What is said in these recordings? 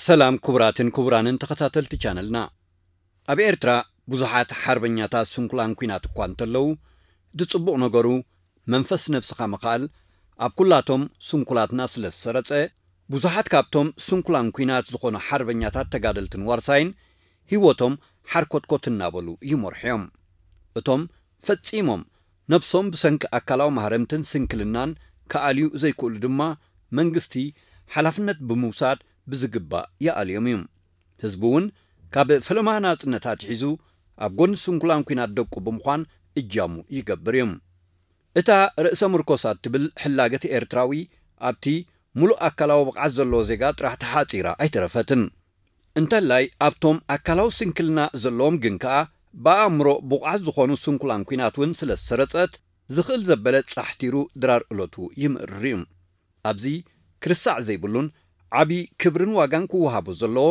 ሰላም ክቡራትን ክቡራንን ተኸታተልቲ ቻነልና። ኣብ ኤርትራ ብዙሓት ሓርበኛታት ስንኩላን ኲናት እኳ እንተለዉ፣ እቲ ጽቡቕ ነገሩ መንፈስ ነብስኻ ምኽኣል ኣብ ኩላቶም ስንኩላትና ስለ ዝሰረጸ፣ ብዙሓት ካብቶም ስንኩላን ኲናት ዝኾኑ ሓርበኛታት ተጋደልትን ዋርሳይን ህይወቶም ሓርኮትኮት እናበሉ ይመርሑ እዮም። እቶም ፈጺሞም ነብሶም ብሰንኪ ኣካላዊ ማህረምትን ስንክልናን ክኣልዩ ዘይክእሉ ድማ መንግስቲ ሓላፍነት ብምውሳድ ብዝግባእ ይኣልዮም እዩ። ህዝቢ እውን ካብ ፈለማ ናጽነት ኣትሒዙ ኣብ ጎኒ ስንኩላን ኲናት ደቁ ብምዃን እጃሙ ይገብር እዩ። እታ ርእሰ ምርኮሳ እትብል ሕላገት ኤርትራዊ ኣብቲ ምሉእ ኣካላዊ ብቕዓት ዘለዎ ዜጋ ጥራሕ ተሓጺራ ኣይተረፈትን። እንተላይ ኣብቶም ኣካላዊ ስንክልና ዘለዎም ግን ከኣ ብኣእምሮ ብቑዓት ዝኾኑ ስንኩላን ኲናት እውን ስለ ዝሰረጸት ዝኽእል ዘበለ ጻሕቲሩ ድራር እለቱ ይምእርር እዩ። ኣብዚ ክርሳዕ ዘይብሉን ዓቢ ክብርን ዋጋን ክወሃቦ ዘለዎ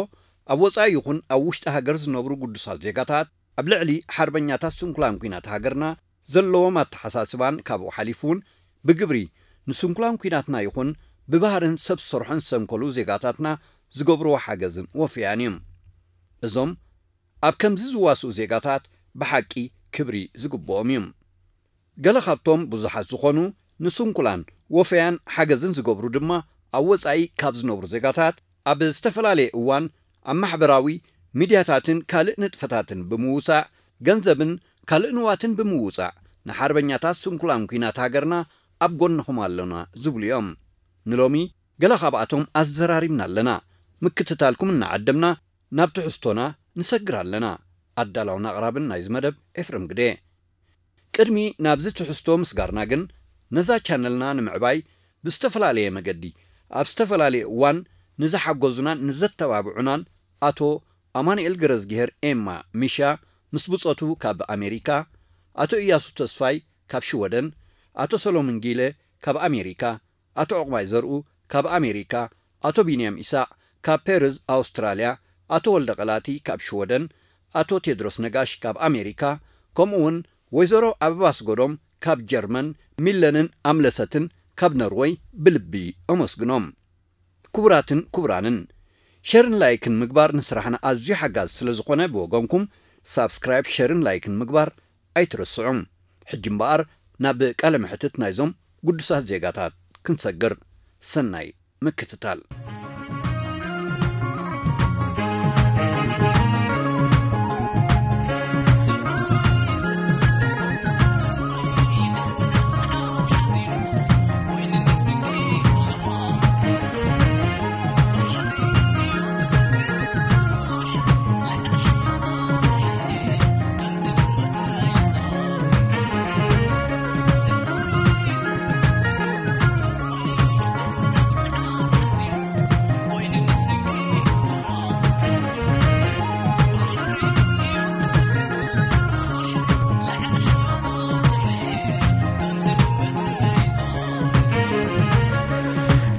ኣብ ወጻኢ ይኹን ኣብ ውሽጢ ሃገር ዝነብሩ ግዱሳት ዜጋታት ኣብ ልዕሊ ሓርበኛታት ስንኩላን ኲናት ሃገርና ዘለዎም ኣተሓሳስባን ካብኡ ሓሊፉ እውን ብግብሪ ንስንኩላን ኲናትና ይኹን ብባህርን ሰብ ዝሰርሖን ዝሰንከሉ ዜጋታትና ዝገብርዎ ሓገዝን ወፍያን እዮም። እዞም ኣብ ከምዚ ዝዋስኡ ዜጋታት ብሓቂ ክብሪ ዝግብኦም እዩ። ገለ ካብቶም ብዙሓት ዝኾኑ ንስንኩላን ወፈያን ሓገዝን ዝገብሩ ድማ ኣብ ወጻኢ ካብ ዝነብሩ ዜጋታት ኣብ ዝተፈላለየ እዋን ኣብ ማሕበራዊ ሚድያታትን ካልእ ንጥፈታትን ብምውሳእ ገንዘብን ካልእ ንዋትን ብምውጻእ ንሓርበኛታት ስንኩላን ኲናት ሃገርና ኣብ ጎንኹም ኣሎና ዝብሉ እዮም። ንሎሚ ገለ ካብኣቶም ኣዘራሪብና ኣለና። ምክትታልኩም እናዓደምና ናብ ትሕዝቶና ንሰግር ኣለና። ኣዳላውን ኣቕራብን ናይዚ መደብ ኤፍሬም ግደ። ቅድሚ ናብዚ ትሕዝቶ ምስጋርና ግን ነዛ ቻነልና ንምዕባይ ብዝተፈላለየ መገዲ ኣብ ዝተፈላለየ እዋን ንዝሓገዙናን ንዘተባብዑናን ኣቶ ኣማኑኤል ገረዝግሄር ኤማ ሚሻ ምስ ብጾቱ ካብ ኣሜሪካ፣ ኣቶ እያሱ ተስፋይ ካብ ሽወደን፣ ኣቶ ሰሎሞን ጊለ ካብ ኣሜሪካ፣ ኣቶ ዑቕባይ ዘርኡ ካብ ኣሜሪካ፣ ኣቶ ቢንያም ኢሳቕ ካብ ፔርዝ ኣውስትራልያ፣ ኣቶ ወልደ ቀላቲ ካብ ሽወደን፣ ኣቶ ቴድሮስ ነጋሽ ካብ ኣሜሪካ፣ ከምኡ እውን ወይዘሮ ኣበባ ኣስገዶም ካብ ጀርመን፣ ሚለንን ኣምለሰትን ካብ ኖርወይ ብልቢ ኣመስግኖም። ክቡራትን ክቡራንን፣ ሸርን ላይክን ምግባር ንስራሕና ኣዝዩ ሓጋዚ ስለ ዝኾነ ብወገንኩም ሳብስክራይብ፣ ሸርን ላይክን ምግባር ኣይትረስዑ። ሕጂ እምበኣር ናብ ቃለ መሕትት ናይዞም ግዱሳት ዜጋታት ክንሰግር። ሰናይ ምክትታል።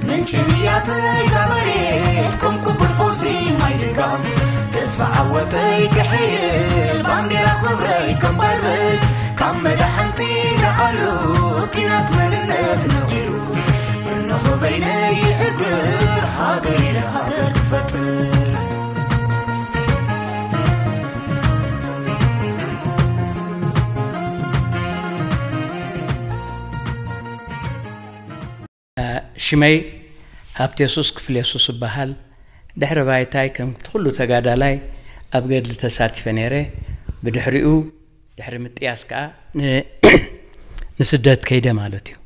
ምንጭ ንያተይ እዛ መሬት ከም ቅቡል ፈውሲ ማይ ድጋም ተስፋ ዓወተይ ክሕይል ባንዴራ ክብረይ ከም ባርበይ ካብ መዳሕንቲ ንዓሉ ኲናት መንነት ነቒሉ እንሆ በይነይ ይሕግር ሃገር ኢለ ሃገር ክፈጥር። ሽመይ ሃብተየሱስ ክፍለየሱስ እበሃል። ድሕሪ ባይታይ ከምቲ ኩሉ ተጋዳላይ ኣብ ገድሊ ተሳቲፈ ነይረ። ብድሕሪኡ ድሕሪ ምጥያስ ከኣ ን-፣ ንስደት ከይደ ማለት እዩ።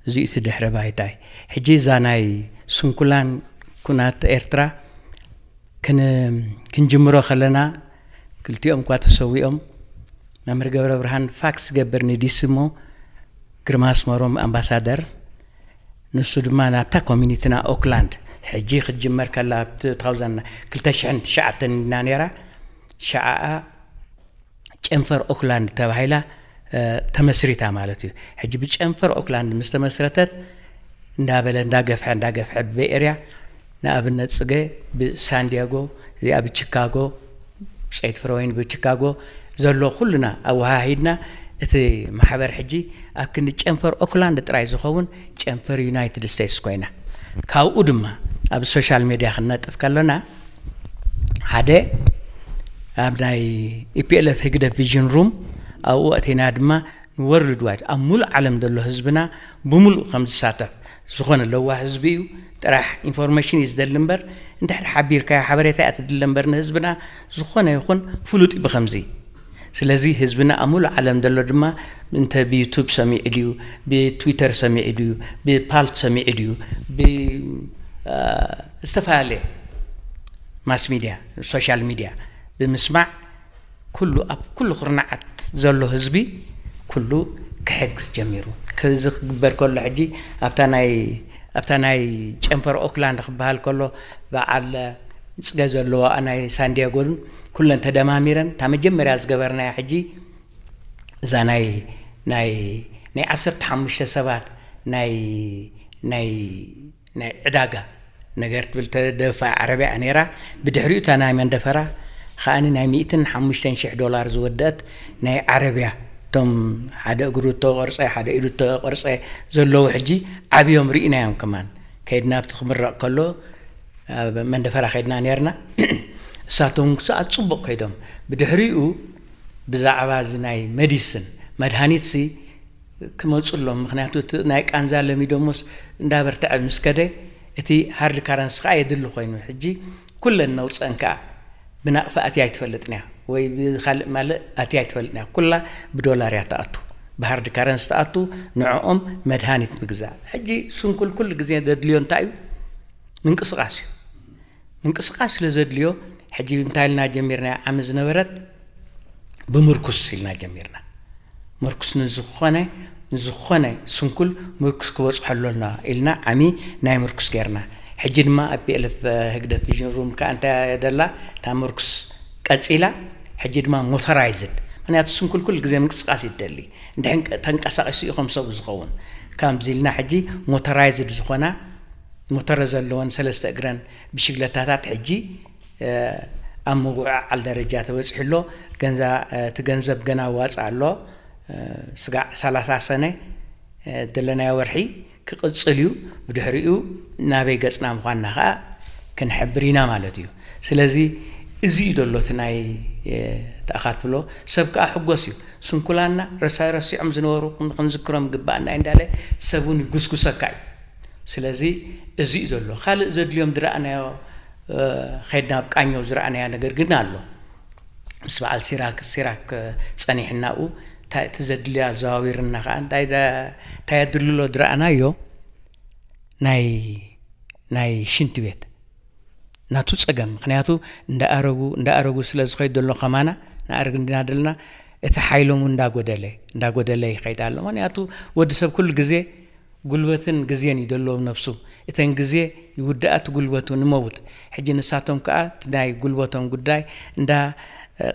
እዚ እቲ ድሕሪ ባይታይ። ሕጂ እዛ ናይ ስንኩላን ኩናት ኤርትራ ክን-፣ ክንጅምሮ ከለና ክልቲኦም እኳ ተሰዊኦም፣ መምህር ገብረ ብርሃን ፋክስ ገብር ንዲሲ እሞ ግርማ ኣስመሮም ኣምባሳደር፣ ንሱ ድማ ናብታ ኮሚኒቲና ኦክላንድ ሕጂ ክትጅመር ከላ ኣብ ቱ ታውዘንድ፣ ክልተ ሽሕን ትሽዓተን ኢና ነይራ። ሸዓኣ ጨንፈር ኦክላንድ ተባሂላ፣ እ፣ ተመስሪታ ማለት እዩ። ሕጂ ብጨንፈር ኦክላንድ ምስ ተመስረተት እንዳበለ እንዳገፍሐ እንዳገፍሐ ብበይ ኤርያ ንኣብነት ጽገ ብሳንዲያጎ፣ እዚኣ ብቺካጎ፣ ጸይት ፍረወይን ብቺካጎ ዘሎ ኩልና ኣወሃሂድና እቲ ማሕበር ሕጂ ኣብ ክንዲ ጨንፈር ኦክላንድ ጥራይ ዝኸውን ጨንፈር ዩናይትድ ስቴትስ ኮይና። ካብኡ ድማ ኣብ ሶሻል ሜድያ ክንነጥፍ ከለና ሓደ ኣብ ናይ ኢፒኤልኤፍ ህግደፍ ቪዥን ሩም ኣብኡ ኣቴና ድማ ንወርልድ ዋይድ ኣብ ሙሉእ ዓለም ዘሎ ህዝብና ብምሉእ ከም ዝሳተፍ ዝኾነ ለዋ ህዝቢ እዩ። ጥራሕ ኢንፎርሜሽን እዩ ዝደሊ እምበር እንድሕር ሓቢርካዮ ሓበሬታ እያ ትድለ እምበር ንህዝብና ዝኾነ ይኹን ፍሉጥ እዩ ብኸምዚ። ስለዚ ህዝብና ኣብ ሙሉእ ዓለም ዘሎ ድማ እንተ ብዩቱብ ሰሚዑ ድዩ፣ ብትዊተር ሰሚዑ ድዩ፣ ብፓልት ሰሚዑ ድዩ፣ ብ ዝተፈላለየ ማስ ሚድያ፣ ሶሻል ሚድያ ብምስማዕ ኩሉ ኣብ ኩሉ ኩርናዓት ዘሎ ህዝቢ ኩሉ ክሕግዝ ጀሚሩ። እዚ ክግበር ከሎ ሕጂ ኣብታ ናይ ኣብታ ናይ ጨንፈር ኦክላንድ ክበሃል ከሎ በዓል ጽገ ዘለዋ ናይ ሳንዲያጎን ኩለን ተደማሚረን እታ መጀመርያ ዝገበርናያ ሕጂ እዛ ናይ ናይ ናይ ዓሰርተ ሓሙሽተ ሰባት ናይ ናይ ናይ ዕዳጋ ነገር ትብል ተደፋ ዓረብያ ነራ። ብድሕሪኡ እታ ናይ መንደፈራ ከኣኒ ናይ ሚእትን ሓሙሽተን ሽሕ ዶላር ዝወደአት ናይ ዓረብያ እቶም ሓደ እግሩ ተቆርፀ ሓደ ኢዱ ተቆርፀ ዘለዉ ሕጂ ዓብዮም ርኢናዮም። ከማን ከይድና ኣብቲ ክምረቕ ከሎ ኣብ መንደፈራ ከይድና ነርና። እሳቶም ክሰኣት ፅቡቕ ከይዶም ብድሕሪኡ ብዛዕባ እዚ ናይ መዲስን መድሃኒት ሲ ክመፁ ኣለዎም። ምክንያቱ እቲ ናይ ቃንዛ ለሚዶሞስ እንዳበርትዐ ምስ ከደ እቲ ሃርድ ካረንሲ ከዓ የድሊ ኮይኑ ሕጂ ኩለን ነውፀን ከዓ ብናቕፋ ኣትያ ኣይትፈልጥን እያ ወይ ብካልእ ማልእ ኣትያ ኣይትፈልጥን እያ። ኩላ ብዶላር እያ ትኣቱ፣ ብሃርድ ካረንሲ ትኣቱ። ንዕኦም መድሃኒት ምግዛእ ሕጂ ስንኩል ኩሉ ግዜ ዘድልዮ እንታይ እዩ? ምንቅስቃስ እዩ። ምንቅስቃስ ስለ ዘድልዮ ሕጂ እንታይ ኢልና ጀሚርና? ዓሚ ዝነበረት ብምርኩስ ኢልና ጀሚርና። ምርኩስ ንዝኾነ ንዝኾነ ስንኩል ምርኩስ ክበፅሖ ኣሎና ኢልና ዓሚ ናይ ምርኩስ ገይርና። ሕጂ ድማ ኣብ ፒኤልኤፍ ህግደፍ ቪዥን ሩም ከዓ እንታይ ደላ እታ ምርኩስ ቀፂላ። ሕጂ ድማ ሞተራይዝድ ምክንያቱ ስንኩል ኩሉ ግዜ ምንቅስቃስ ይደሊ እንድሕን ተንቀሳቂሱ እዩ ከም ሰቡ ዝኸውን። ከምዚ ኢልና ሕጂ ሞተራይዝድ ዝኾና ሞተረ ዘለወን ሰለስተ እግረን ብሽግለታታት ሕጂ ኣብ ምጉዕዓል ደረጃ ተበፂሑ ኣሎ። ገንዛ እቲ ገንዘብ ገና ዋፃ ኣሎ። ስጋዕ ሰላሳ ሰነ ደለናዮ ወርሒ ክቕፅል እዩ። ብድሕሪኡ ናበይ ገፅና ምዃንና ከዓ ክንሕብር ኢና ማለት እዩ። ስለዚ እዚ እዩ ዘሎ እቲ ናይ ተኣኻትብሎ ሰብ ከዓ ሕጎስ እዩ። ስንኩላና ረሳይ ረሲዖም ዝነበሩ ክንዝክሮም ግባኣና እዩ እንዳለ ሰብ እውን ይጉስጉሰካ እዩ። ስለዚ እዚ እዩ ዘሎ። ካልእ ዘድልዮም ዝረኣናዮ ከይድና ኣብ ቃኘው ዝረኣናዮ ነገር ግን ኣሎ። ምስ በዓል ሲራክ ሲራክ ጸኒሕናኡ እንታይ እቲ ዘድልዮ ኣዘዋዊርና ከዓ እንታይ እንታይ ኣድልሎ ዝረኣናዮ ናይ ናይ ሽንቲ ቤት ናቱ ጸገም ምክንያቱ እንዳኣረጉ እንዳኣረጉ ስለ ዝኸይድ ዘሎ ከማና ንኣርግ እንዲና ደለና እቲ ሓይሎም እንዳጎደለ እንዳጎደለ ይኸይድ ኣሎ። ምክንያቱ ወዲ ሰብ ኩሉ ግዜ ጉልበትን ግዜን እዩ ደለዎም ነብሱ። እተን ግዜ ይውድኣ እቲ ጉልበቱ ንመውት። ሕጂ ንሳቶም ከኣ እቲ ናይ ጉልበቶም ጉዳይ እንዳ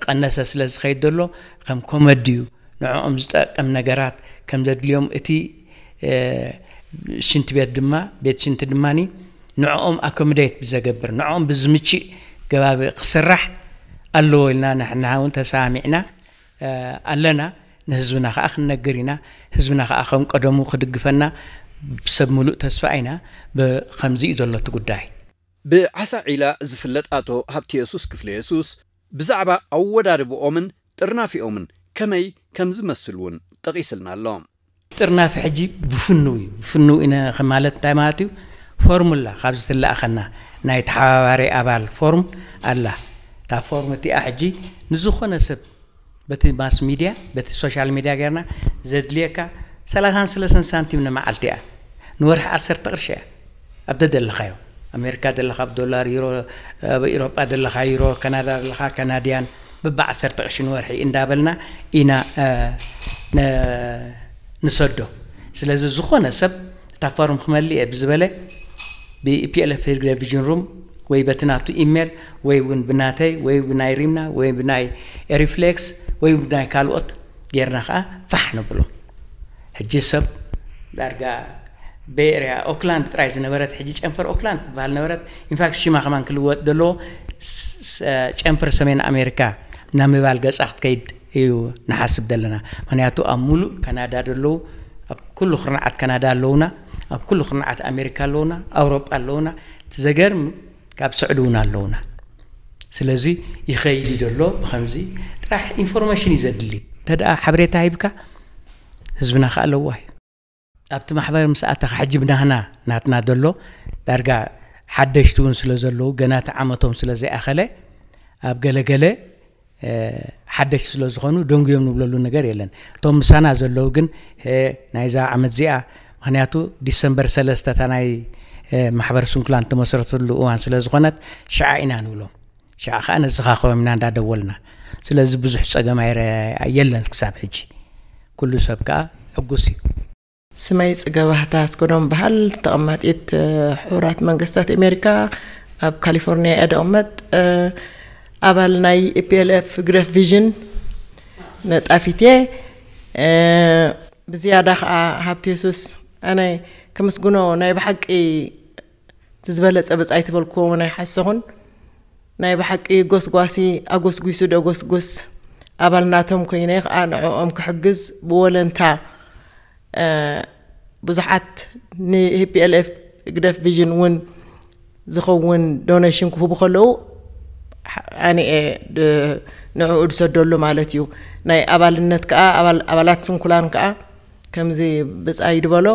ቀነሰ ስለ ዝኸይድ ዘሎ ከም ኮመዲ እዩ። ንዕኦም ዝጠቅም ነገራት ከም ዘድልዮም እቲ ሽንቲ ቤት ድማ ቤት ሽንቲ ድማኒ ንዕኦም ኣኮሞዴት ብዘገብር ንዕኦም ብዝምችእ ገባብ ክስራሕ ኣለዎ ኢልና ንሕና እውን ተሰማሚዕና ኣለና። ንህዝብና ከዓ ክንነግር ኢና። ህዝብና ከዓ ከም ቀደሙ ክድግፈና ሰብ ሙሉእ ተስፋ ኢና። ብከምዚ እዩ ዘሎ እቲ ጉዳይ። ብዓሳ ዒላ ዝፍለጥ ኣቶ ሃብተየሱስ ክፍለየሱስ ብዛዕባ ኣወዳድብኦምን ጥርናፊኦምን ከመይ ከም ዝመስል እውን ጠቒስልና ኣሎ። ጥርናፊ ሕጂ ብፍንው እዩ። ብፍንው ኢነ ማለት እንታይ ማለት እዩ? ፎርሙላ ካብዚ ትለኣኸና ናይ ተሓባባሪ ኣባል ፎርም ኣላ። እታ ፎርም እቲኣ ሕጂ ንዝኾነ ሰብ በቲ ማስ ሚድያ በቲ ሶሻል ሚድያ ጌርና ዘድልየካ ሰላሳን ሰለስተን ሳንቲም ንመዓልቲ እያ። ንወርሒ ዓሰርተ ቅርሺ እያ። ኣብ ደደለኻዮ ኣሜሪካ ደለኻ ብዶላር ዩሮ፣ ኣብ ኤሮጳ ደለኻ ዩሮ፣ ካናዳ ደለኻ ካናድያን በቢ ዓሰርተ ቅርሺ ንወርሒ እንዳበልና ኢና ንሰዶ። ስለዚ ዝኾነ ሰብ እታ ፎርም ክመልእ እየ ብዝበለ ብፒኤልኤፍ ሪቪዥን ሩም ወይ በቲ ናቱ ኢሜል ወይ እውን ብናተይ ወይ ብናይ ሪምና ወይ ብናይ ኤሪፍሌክስ ወይ ብናይ ካልኦት ጌርና ከዓ ፋሕ ነብሎ። ሕጂ ሰብ ዳርጋ ቤይ ኤርያ ኦክላንድ ጥራይ ዝነበረት ሕጂ ጨንፈር ኦክላንድ ትበሃል ነበረት። ኢንፋክት ሽማ ከማን ክልወጥ ዘለዎ ጨንፈር ሰሜን ኣሜሪካ ናብ ምባል ገፃ ክትከይድ እዩ ንሓስብ ዘለና። ምክንያቱ ኣብ ሙሉእ ካናዳ ዘለዉ ኣብ ኩሉ ክርናዓት ካናዳ ኣለውና፣ ኣብ ኩሉ ክርናዓት ኣሜሪካ ኣለውና፣ ኣውሮጳ ኣለውና። እቲ ዘገርም ካብ ስዑዲ እውን ኣለውና። ስለዚ ይኸይድ እዩ ዘሎ። ብኸምዚ ጥራሕ ኢንፎርሜሽን እዩ ዘድሊ። እንተ ደኣ ሓበሬታ ሂብካ ህዝብና ከኣ ለዋህ እዩ። ኣብቲ ማሕበር ምስ ኣተኻ ሕጂ ብናህና ናትና ዘሎ ዳርጋ ሓደሽቲ እውን ስለ ዘለዉ ገና እቲ ዓመቶም ስለ ዘይኣኸለ ኣብ ገለገለ ሓደሽቲ ስለ ዝኾኑ ደንጉዮም ንብለሉ ነገር የለን። እቶም ምሳና ዘለዉ ግን ናይዛ ዓመት እዚኣ፣ ምክንያቱ ዲሰምበር ሰለስተ እታ ናይ ማሕበር ስንኩላን ተመስረትሉ እዋን ስለ ዝኾነት ሽዓ ኢና ንብሎም። ሽዓ ከዓ ነዘኻኽሮም ኢና እንዳደወልና። ስለዚ ብዙሕ ፀገም ኣይረ- የለን ክሳብ ሕጂ። ኩሉ ሰብ ከዓ ሕጉስ እዩ። ስመይ ጽገባህታ ኣስገዶም በሃል፣ ተቐማጢት ሕቡራት መንግስታት ኣሜሪካ፣ ኣብ ካሊፎርኒያ እየ ደቕመጥ። ኣባል ናይ ኢፒኤልኤፍ ግደፍ ቪዥን ነጣፊት እየ። ብዝያዳ ከዓ ሃብቲ የሱስ ኣነ ክምስግኖ ናይ ብሓቂ እቲ ዝበለጸ ብጻይ ትበልክዎ እውን ኣይሓሰኹን። ናይ ብሓቂ ጎስጓሲ ኣጎስጒሱ ደጎስጉስ ኣባል ናቶም ኮይነ ከዓ ንዕኦም ክሕግዝ ብወለንታ ብዙሓት ንሂፒኤልኤፍ ግደፍ ቪዥን እውን ዝኸውን ዶኔሽን ክህቡ ከለዉ ኣነ ንዕኡ ዝሰደሉ ማለት እዩ። ናይ ኣባልነት ከዓ ኣባላት ስንኩላን ከዓ ከምዚ ብፃይ ዝበሎ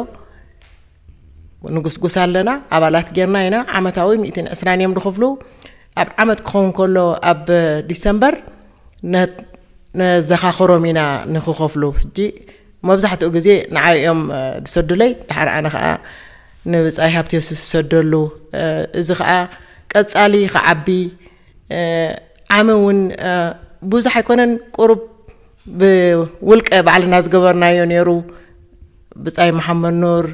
ንጉስጉስ ኣለና። ኣባላት ጌርና ኢና። ዓመታዊ ሚእትን ዕስራን እዮም ዝኸፍሉ። ኣብ ዓመት ክኸውን ከሎ ኣብ ዲሰምበር ነዘኻኽሮም ኢና ንክኸፍሉ። ሕጂ መብዛሕትኡ ግዜ ንዓይ እዮም ዝሰዱለይ። ድሓር ኣነ ከዓ ንብፃይ ሃብቲ የሱስ ዝሰደሉ። እዚ ከዓ ቀፃሊ ክዓቢ ዓሚ እውን ብዙሕ ኣይኮነን፣ ቁሩብ ብውልቀ ባዕልና ዝገበርናዮ ነይሩ። ብፃይ መሓመድ ኑር፣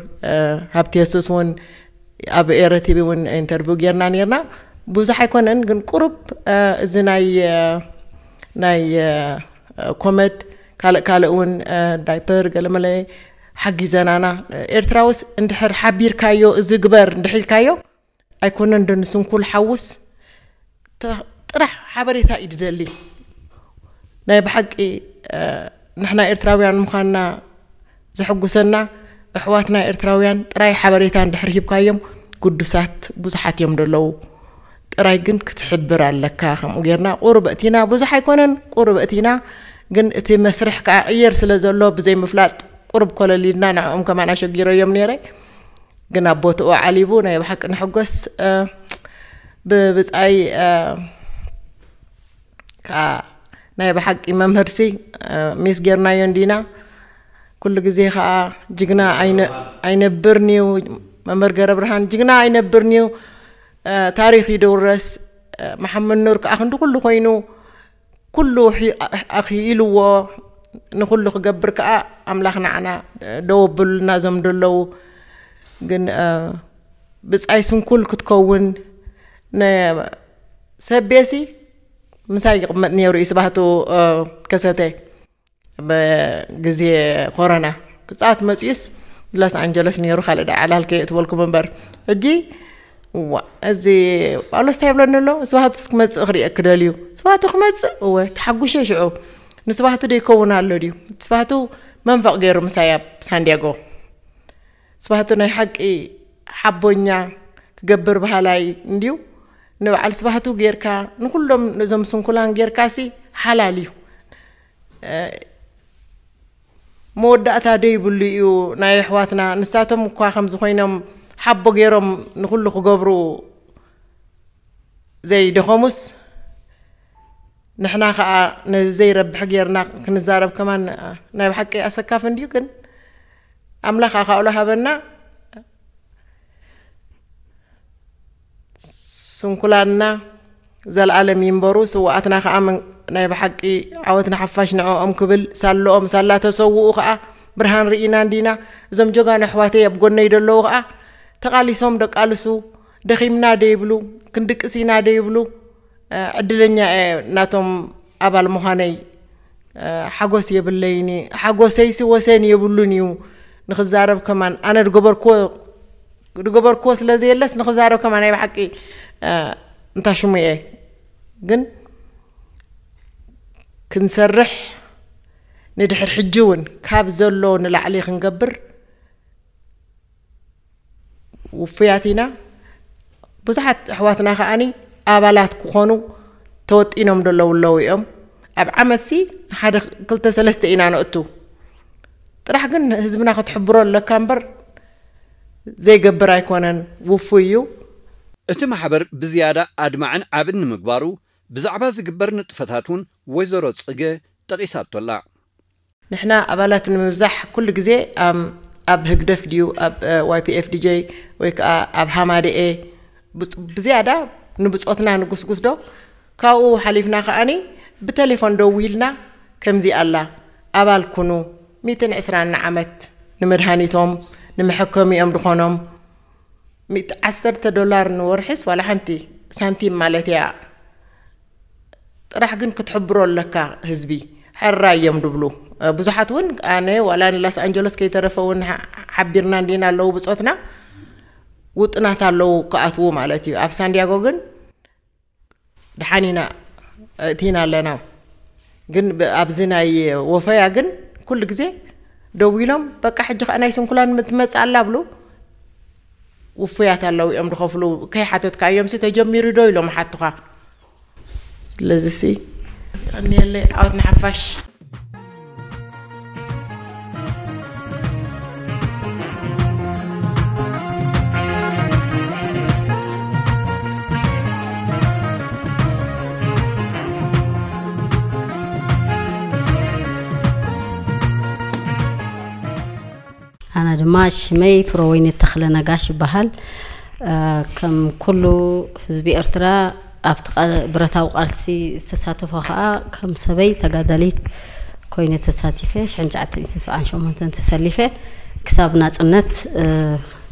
ሃብቲ የሱስ እውን ኣብ ኤረ ቲቪ እውን ኢንተርቪው ጌርና ነርና። ብዙሕ ኣይኮነን ግን ቁሩብ እዚ ናይ ናይ ኮመድ ካልእ ካልእ እውን ዳይፐር ገለመለ ሓጊዘናና። ኤርትራውስ እንድሕር ሓቢርካዮ እዚ ግበር እንድሕር ኢልካዮ ኣይኮነን ዶ ንስንኩል ሓውስ ጥራሕ ሓበሬታ እዩ ድደሊ። ናይ ብሓቂ ንሕና ኤርትራውያን ምዃንና ዘሐጉሰና ኣሕዋትና ኤርትራውያን ጥራይ ሓበሬታ እንድሕር ሂብካዮም ግዱሳት ብዙሓት እዮም ደለዉ። ጥራይ ግን ክትሕብር ኣለካ። ከምኡ ጌርና ቁሩብ እቲና ብዙሕ ኣይኮነን ቁሩብ እቲና ግን እቲ መስርሕ ከዓ ቅየር ስለ ዘሎ ብዘይ ምፍላጥ ቁሩብ ኮለል ኢልና ንዕኦም ከማን ኣሸጊረዮም ነይረ። ግን ኣብ ቦትኡ ዓሊቡ ናይ ብሓቂ ንሕጎስ። ብብፃይ ከዓ ናይ ብሓቂ መምህርሲ ሚስ ጌርናዮ እንዲና። ኩሉ ግዜ ከዓ ጅግና ኣይነብርን እዩ። መምህር ገረብርሃን ጅግና ኣይነብርን እዩ፣ ታሪክ ይደውረስ። መሓመድ ኑር ከዓ ክንዲ ኩሉ ኮይኑ ኩሉ ኣኽኢልዎ ንኩሉ ክገብር ከዓ ኣምላኽ ንዓና ደው ኣብሉልና እዞም ደለዉ። ግን ብፃይ ስንኩል ክትከውን ሰቤሲ ምሳይ ይቕመጥ ነይሩ እዩ ስባህቱ ከሰተ ብግዜ ኮሮና ክፃወት መፅዩስ ሎስ ኣንጀለስ ነይሩ። ካልእ ዳ ዓላልከ እትበልኩም እምበር ሕጂ ዋ እዚ ጳውሎስ እንታይ ይብለኒ ኣሎ? ስባህቱስ ክመፅእ ክሪኤ ክደልዩ። ስባህቱ ክመፅእ እወ ተሓጉሸ ሽዑ። ንስባህቱ ዶ ይከውን ኣሎ ድዩ? ስባህቱ መንፈቕ ገይሩ ምሳይ ኣብ ሳንዲያጎ። ስባህቱ ናይ ሓቂ ሓቦኛ ክገብር ባህላይ እንድዩ። ንበዓል ስባህቱ ጌርካ ንኩሎም ነዞም ስንኩላን ጌርካ ሲ ሓላል እዩ። መወዳእታ ዶ ይብሉ እዩ ናይ ኣሕዋትና። ንሳቶም እኳ ከምዚ ኮይኖም ሓቦ ገይሮም ንኩሉ ክገብሩ ዘይደኸሙስ ንሕና ከዓ ነዚ ዘይረብሕ ጌርና ክንዛረብ ከማን ናይ ብሓቂ ኣሰካፍ እንድዩ። ግን ኣምላኽ ኣኻእሎ ሃበና። ስንኩላንና ዘልኣለም ይንበሩ። ስውኣትና ከዓ ናይ ብሓቂ ዓወት ንሓፋሽ ንዕኦም ክብል ሳልኦም ሳላ ተሰውኡ ከዓ ብርሃን ርኢና እንዲና። እዞም ጀጋኑ ኣሕዋተይ ኣብ ጎነይ ደለዉ ከዓ ተቓሊሶም ደቃልሱ። ደኺምና ደይብሉ ክንድቅስ ኢና ደይብሉ። ዕድለኛ እየ ናቶም ኣባል ምዃነይ። ሓጎስ የብለይኒ። ሓጎሰይሲ ወሰን የብሉን እዩ። ንክዛረብ ከማን ኣነ ድገበርክዎ ድገበርክዎ ስለ ዘየለስ ንክዛረብ ከማን ናይ ብሓቂ እንታ ሽሙ እየ። ግን ክንሰርሕ ንድሕር ሕጂ እውን ካብ ዘሎ ንላዕሊ ክንገብር ውፉያት ኢና። ብዙሓት ኣሕዋትና ከዓኒ ኣባላት ክኾኑ ተወጢኖም ደለዉ ኣለዉ እዮም። ኣብ ዓመትሲ ሓደ ክልተ ሰለስተ ኢና ነእቱ። ጥራሕ ግን ህዝብና ክትሕብሮ ኣለካ እምበር ዘይገብር ኣይኮነን፣ ውፉይ እዩ። እቲ ማሕበር ብዝያዳ ኣድማዕን ዓብን ንምግባሩ ብዛዕባ ዝግበር ንጥፈታት እውን ወይዘሮ ጽገ ጠቒሳቶ ኣላ። ንሕና ኣባላት ንምብዛሕ ኩሉ ግዜ ኣብ ህግደፍ ድዩ ኣብ ዋይፒኤፍ ዲጀይ ወይ ከዓ ኣብ ሃማደኤ ብዝያዳ ንብፆትና ንጉስጉስ ዶ ካብኡ ሓሊፍና ከዓኒ ብቴሌፎን ደዊልና ከምዚ ኣላ ኣባል ኩኑ ሚእትን ዕስራን ዓመት ንመድሃኒቶም ንመሐከሚኦም ድኾኖም ሚእቲ ዓሰርተ ዶላር ንወርሒስ ዋላ ሓንቲ ሳንቲም ማለት እያ። ጥራሕ ግን ክትሕብሮ ኣለካ ህዝቢ። ሕራ እዮም ድብሉ ብዙሓት እውን ኣነ ዋላ ንላስ ኣንጀሎስ ከይተረፈ እውን ሓቢርና እንዲና ኣለዉ ብፆትና ውጥናት ኣለዉ ክኣትዉ ማለት እዩ። ኣብ ሳንዲያጎ ግን ደሓን ኢና እቲና ኣለና። ግን ኣብዚ ናይ ወፈያ ግን ኩሉ ግዜ ደው ኢሎም በቃ ሕጂ ከዓ ናይ ስንኩላን ምትመፅእ ኣላ ብሉ ውፉያት ኣለዉ እዮም ድኸፍሉ። ከይሓተትካ እዮም ሲ ተጀሚሩ ዶ ኢሎም ሓቱኻ። ስለዚ ሲ ቀኒየለይ ዓወት ንሓፋሽ። ኣነ ድማ ሽመይ ፍረወይኒ ተኽለ ነጋሽ ይበሃል። ከም ኩሉ ህዝቢ ኤርትራ ኣብቲ ብረታዊ ቃልሲ ዝተሳተፎ ከዓ ከም ሰበይ ተጋዳሊት ኮይነ ተሳቲፈ። ሽሕን ትሽዓተ ሚእትን ሰብዓን ሸሞንተን ተሰሊፈ ክሳብ ናፅነት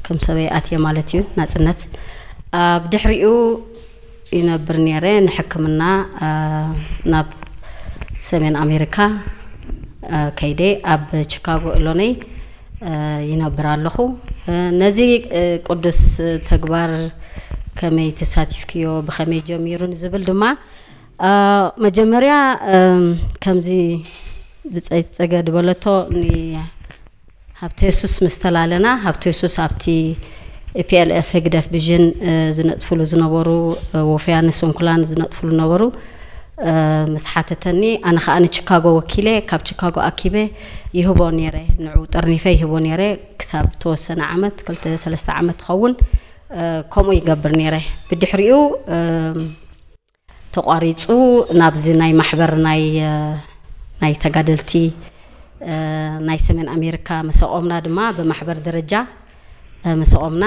ከም ሰበይ ኣትየ ማለት እዩ። ናፅነት ኣብ ድሕሪኡ ይነብር ነይረ። ንሕክምና ናብ ሰሜን ኣሜሪካ ከይደ ኣብ ቺካጎ ኢሎነይ ይነብር ኣለኹ። ነዚ ቅዱስ ተግባር ከመይ ተሳቲፍክዮ፣ ብኸመይ ጀሚሩ ንዝብል ድማ መጀመርያ ከምዚ ብፀይት ፀገ ድበለቶ ሃብተ የሱስ ምስ ተላለና፣ ሃብተ የሱስ ኣብቲ ፒኤልኤፍ ህግደፍ ቪዥን ዝነጥፍሉ ዝነበሩ፣ ወፍያን ስንኩላን ዝነጥፍሉ ነበሩ፣ ምስ ሓተተኒ፣ ኣነ ከዓ ንቺካጎ ወኪለ ካብ ቺካጎ ኣኪበ ይህቦ ነይረ፣ ንዑ ጠርኒፈ ይህቦ ነይረ። ክሳብ ተወሰነ ዓመት፣ ክልተ ሰለስተ ዓመት ትኸውን፣ ከምኡ ይገብር ነይረ። ብድሕሪኡ ተቋሪፁ ናብዚ ናይ ማሕበር ናይ ናይ ተጋደልቲ ናይ ሰሜን ኣሜሪካ መሰቆምና ድማ ብማሕበር ደረጃ መሰቆምና።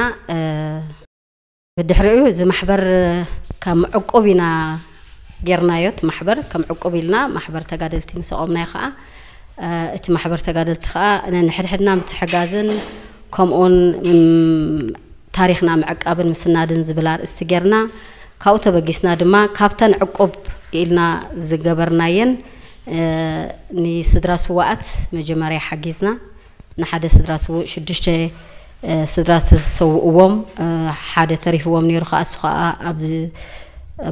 ብድሕሪኡ እዚ ማሕበር ከም ዕቁብ ኢና ጌርናዮ። እቲ ማሕበር ከም ዕቁብ ኢልና ማሕበር ተጋደልቲ መሰቆምናዮ ከዓ። እቲ ማሕበር ተጋደልቲ ከዓ ነንሕድሕድና ምትሕጋዝን ከምኡውን ታሪኽና ምዕቃብን ምስናድን ዝብል ኣርእስቲ ጌርና፣ ካብኡ ተበጊስና ድማ ካብተን ዕቁብ ኢልና ዝገበርናየን ንስድራ ስዋኣት መጀመርያ ሓጊዝና። ንሓደ ስድራ ስውእ ሽዱሽተ ስድራ ተሰውእዎም፣ ሓደ ተሪፍዎም ነይሩ ከዓ፣ እሱ ከዓ ኣብ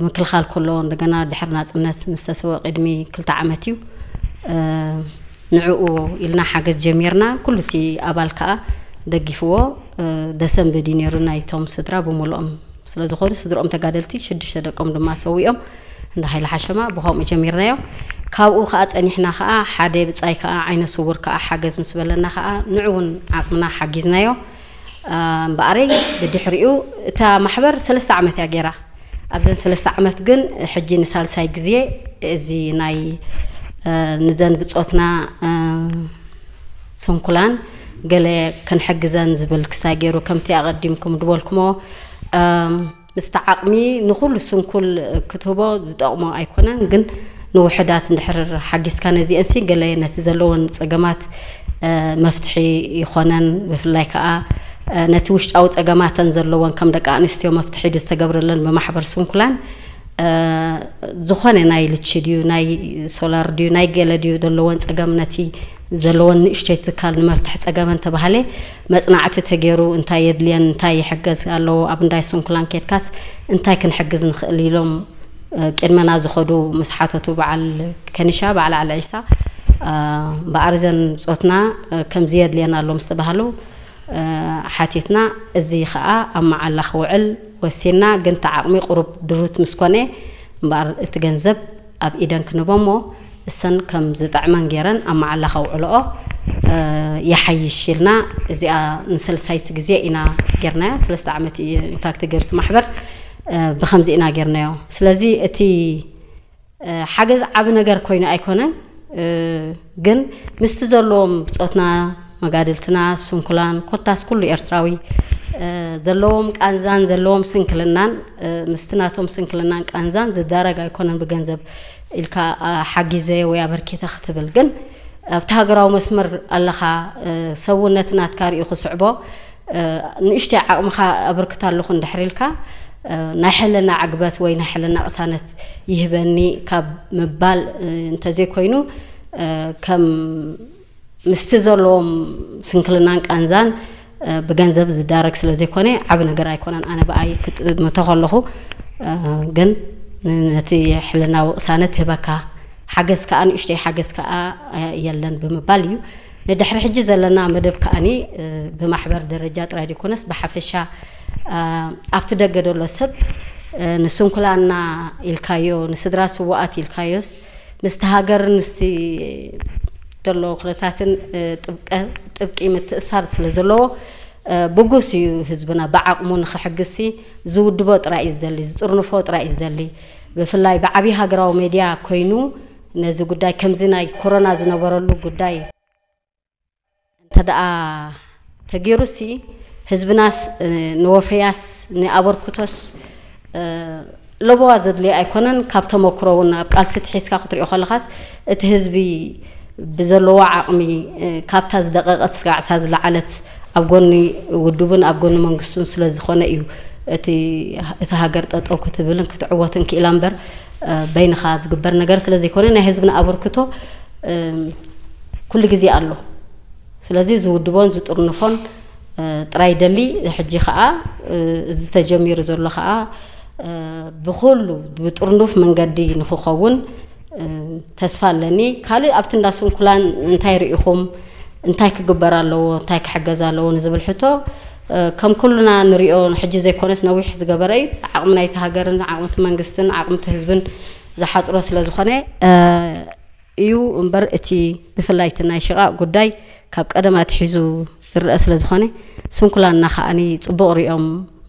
ምክልኻል ከሎ እንደገና ድሕሪ ናፅነት ምስ ተሰወ ቅድሚ ክልተ ዓመት እዩ። ንዕኡ ኢልና ሓገዝ ጀሚርና። ኩሉ እቲ ኣባል ከዓ ደጊፍዎ። ደሰንበዲ ነይሩ ናይቶም ስድራ ብምሉኦም ስለ ዝኾኑ፣ ስድርኦም ተጋደልቲ ሽዱሽተ ደቆም ድማ ሰዊኦም እንዳ ሃይለ ሓሸማ ብኸምኡ ጀሚርናዮ። ካብኡ ከዓ ፀኒሕና ከዓ ሓደ ብፃይ ከዓ ዓይነ ስውር ከዓ ሓገዝ ምስ በለና ከዓ ንዑ እውን ዓቕምና ሓጊዝናዮ። እምበኣረይ ብድሕሪኡ እታ ማሕበር ሰለስተ ዓመት እያ ገይራ። ኣብዘን ሰለስተ ዓመት ግን ሕጂ ንሳልሳይ ግዜ እዚ ናይ ንዘን ብፆትና ስንኩላን ገለ ክንሕግዘን ዝብል ክስታይ ገይሩ፣ ከምቲ ኣቐዲምኩም ድበልኩሞ ምስቲ ዓቕሚ ንኹሉ ስንኩል ክትህቦ ዝጠቕሞ ኣይኮነን። ግን ንውሕዳት እንድሕር ሓጊዝካ ነዚአንሲ ገለ ነቲ ዘለወን ፀገማት መፍትሒ ይኾነን። ብፍላይ ከዓ ነቲ ውሽጣዊ ፀገማተን ዘለወን ከም ደቂ ኣንስትዮ መፍትሒ ዝተገብረለን ብማሕበር ስንኩላን ዝኾነ ናይ ልቺ ድዩ ናይ ሶላር ድዩ ናይ ገለ ድዩ ዘለወን ፀገም ነቲ ዘለወን ንእሽተይ ትካል ንመፍትሒ ፀገመን ተባሃለ መፅናዕቲ ተገይሩ እንታይ የድልየን እንታይ ይሕገዝ ኣለዎ ኣብ እንዳይ ስንኩላን ኬድካስ እንታይ ክንሕግዝ ንኽእል ኢሎም ቅድመና ዝኸዱ ምስ ሓተቱ በዓል ከኒሻ በዓል ዓሊ ዒሳ በኣርዘን ፆትና ከምዚ የድልየና ኣሎ ምስ ተባሃሉ ሓቲትና እዚ ከዓ ኣብ መዓላ ክውዕል ወሲና ግን ተዓቕሚ ቁሩብ ድሩት ምስ ኮነ እምበኣር እቲ ገንዘብ ኣብ ኢደን ክንቦ እሞ እሰን ከም ዝጠዕመን ገይረን ኣብ መዓላ ከውዕልኦ ይሓይሽ ኢልና እዚኣ ንሰልሳይቲ ግዜ ኢና ጌርናዮ። ሰለስተ ዓመት እዩ ኢንፋክት ገይሩቲ ማሕበር ብከምዚ ኢና ጌርናዮ። ስለዚ እቲ ሓገዝ ዓቢ ነገር ኮይኑ ኣይኮነን፣ ግን ምስቲ ዘለዎም ብጾትና፣ መጋድልትና፣ ስንኩላን ኮታስ ኩሉ ኤርትራዊ ዘለዎም ቃንዛን ዘለዎም ስንክልናን ምስቲ ናቶም ስንክልናን ቃንዛን ዝዳረግ ኣይኮነን። ብገንዘብ ኢልካ ሓጊዘ ወይ ኣበርኪተ ክትብል፣ ግን ኣብቲ ሃገራዊ መስመር ኣለኻ፣ ሰውነት ናትካ ርእዩ ክስዕቦ ንእሽተይ ዓቕምኻ ኣበርክት ኣለኹ እንድሕር ኢልካ ናይ ሕልና ዕግበት ወይ ናይ ሕልና ቅሳነት ይህበኒ ካብ ምባል እንተዘይኮይኑ ከም ምስቲ ዘለዎም ስንክልናን ቃንዛን ብገንዘብ ዝዳረግ ስለ ዘይኮነ ዓቢ ነገር ኣይኮነን። ኣነ ብኣይ ክጥምቶ ከለኹ ግን ነቲ ሕልናዊ ቅሳነት ህበካ ሓገዝ ከዓ ንእሽተይ ሓገዝ ከዓ የለን ብምባል እዩ። ንድሕሪ ሕጂ ዘለና መደብ ከዓኒ ብማሕበር ደረጃ ጥራይ ዘይኮነስ ብሓፈሻ ኣብቲ ደገ ደሎ ሰብ ንስንኩላና ኢልካዮ ንስድራ ስዋኣት ኢልካዮስ ምስቲ ሃገርን ምስቲ ዘሎ ኩነታትን ጥብቂ ምትእሳር ስለ ዘለዎ ብጉስ እዩ ህዝብና ብዓቕሙ ንክሕግዝሲ ዝውድቦ ጥራይ እዩ ዝደሊ፣ ዝጥርንፎ ጥራይ እዩ ዝደሊ። ብፍላይ ብዓብዪ ሃገራዊ ሜድያ ኮይኑ ነዚ ጉዳይ ከምዚ ናይ ኮሮና ዝነበረሉ ጉዳይ እንተ ደኣ ተገይሩሲ ህዝብናስ ንወፈያስ ንኣበርክቶስ ለበዋ ዘድልዮ ኣይኮነን። ካብ ተመክሮ እውን ኣብ ቃልሲ ትሒዝካ ክትሪኦ ከለኻስ እቲ ህዝቢ ብዘለዎ ዓቕሚ ካብታ ዝደቐቐት ስጋዕታ ዝለዓለት ኣብ ጎኒ ውድቡን ኣብ ጎኒ መንግስቱን ስለ ዝኾነ እዩ እቲ እቲ ሃገር ጠጠው ክትብልን ክትዕወትን ክኢላ እምበር በይንኻ ዝግበር ነገር ስለ ዘይኮነ ናይ ህዝብና ኣበርክቶ ኩሉ ግዜ ኣሎ። ስለዚ ዝውድቦን ዝጥርንፎን ጥራይ ደሊ ሕጂ ከዓ እዚ ተጀሚሩ ዘሎ ከዓ ብኩሉ ብጥርኑፍ መንገዲ ንክኸውን ተስፋ ኣለኒ። ካልእ ኣብቲ እንዳ ስንኩላን እንታይ ርኢኹም፣ እንታይ ክግበር ኣለዎ፣ እንታይ ክሕገዝ ኣለዎ ንዝብል ሕቶ ከም ኩሉና ንሪኦ ሕጂ ዘይኮነስ ነዊሕ ዝገበረ እዩ። ዓቕሚ ናይቲ ሃገርን ዓቕሚ እቲ መንግስትን ዓቕሚ እቲ ህዝብን ዝሓፅሮ ስለ ዝኾነ እዩ እምበር እቲ ብፍላይ እቲ ናይ ሽቓቕ ጉዳይ ካብ ቀደም ኣትሒዙ ዝረአ ስለ ዝኾነ ስንኩላንና ከዓኒ ፅቡቕ ሪኦም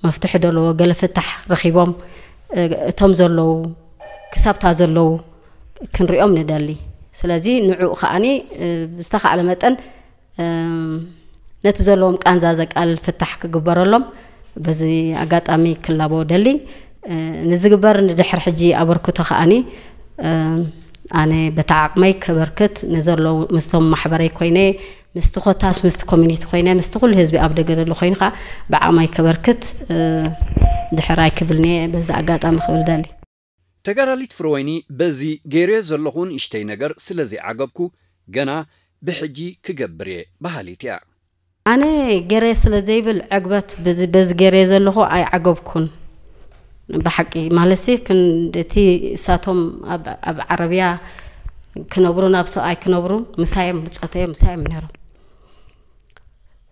መፍትሒ ደለዎ ገለ ፍታሕ ረኺቦም እቶም ዘለዉ ክሳብታ ዘለዉ ክንሪኦም ንደሊ። ስለዚ ንዕኡ ከዓኒ ብዝተኻእለ መጠን ነቲ ዘለዎም ቃንዛ ዘቃልል ፍታሕ ክግበረሎም በዚ ኣጋጣሚ ክላቦ ደሊ። ንዝግበር ንድሕር ሕጂ ኣበርክቶ ከዓኒ ኣነ በታ ዓቕመይ ከበርክት ንዘለዉ ምስቶም ማሕበረይ ኮይነ ምስቲ ኮታስ ምስቲ ኮሚኒቲ ኮይነ ምስቲ ኩሉ ህዝቢ ኣብ ደገ ደሎ ኮይኑ ከዓ ብዓቕመይ ከበርክት ድሕር ኣይክብልንየ በዚ ኣጋጣሚ ክብል ደሊ። ተጋዳሊት ፍረወይኒ በዚ ገይረዮ ዘለኹ ንእሽተይ ነገር ስለ ዘይዓገብኩ ገና ብሕጂ ክገብር እየ በሃሊት እያ። ኣነ ገይረዮ ስለ ዘይብል ዕግበት በዚ በዚ ገይረዮ ዘለኹ ኣይዓገብኩን። ብሓቂ ማለትሲ ክንደቲ እሳቶም ኣብ ዓረብያ ክነብሩ ናብ ሰብኣይ ክነብሩ ምሳዮም ብፀተዮም ምሳዮም ነይሮም።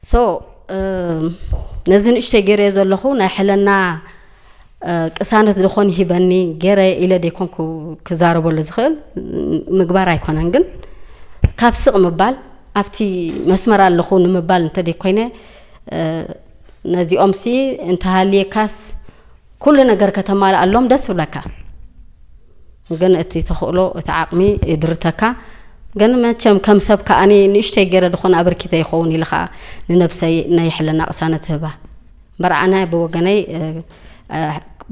ሶ ነዚ ንእሽተይ ገይረዮ ዘለኹ ናይ ሕልና ቅሳነት ዝኾን ይሂበኒ ገይረ ኢለ ደይኮንኩ ክዛረበሉ ዝኽእል ምግባር ኣይኮነን። ግን ካብ ስቕ ምባል ኣብቲ መስመር ኣለኹ ንምባል እንተደይኮይነ ነዚኦም ሲ እንተሃልየካስ ኩሉ ነገር ከተማልኣሎም ደስ ይብለካ። ግን እቲ ተኽእሎ እቲ ዓቕሚ ይድርተካ። ግን መቸም ከም ሰብ ከኣ ንእሽተይ ገይረ ዝኾነ ኣበርኪተ ይኸውን ኢለ ከኣ ንነብሰይ ናይ ሕልና ቅሳነት ህባ። እምበር ኣነ ብወገነይ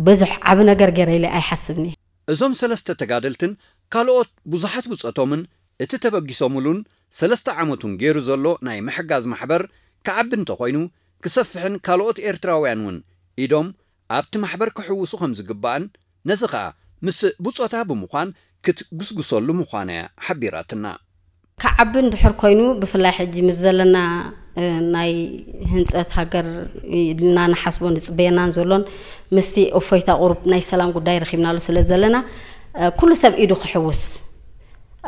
ብዙሕ ዓቢ ነገር ገይረ ኢለ ኣይሓስብን እየ። እዞም ሰለስተ ተጋደልትን ካልኦት ብዙሓት ብጾቶምን እቲ ተበጊሶምሉን ሰለስተ ዓመቱን ገይሩ ዘሎ ናይ ምሕጋዝ ማሕበር ክዓቢ እንተኾይኑ ክሰፍሕን ካልኦት ኤርትራውያን እውን ኢዶም ኣብቲ ማሕበር ክሕውሱ ከም ዝግባእን ነዚ ኸኣ ምስ ብጾታ ብምዃን ክትጉስጉሰሉ ምዃና እያ ሓቢራትና። ክዓቢ እንድሕር ኮይኑ ብፍላይ ሕጂ ምስ ዘለና ናይ ህንፀት ሃገር ኢልና ንሓስቦ ንፅበየናን ዘሎን ምስቲ እፎይታ ቁሩብ ናይ ሰላም ጉዳይ ረኺብናሉ ስለ ዘለና ኩሉ ሰብ ኢዱ ክሕውስ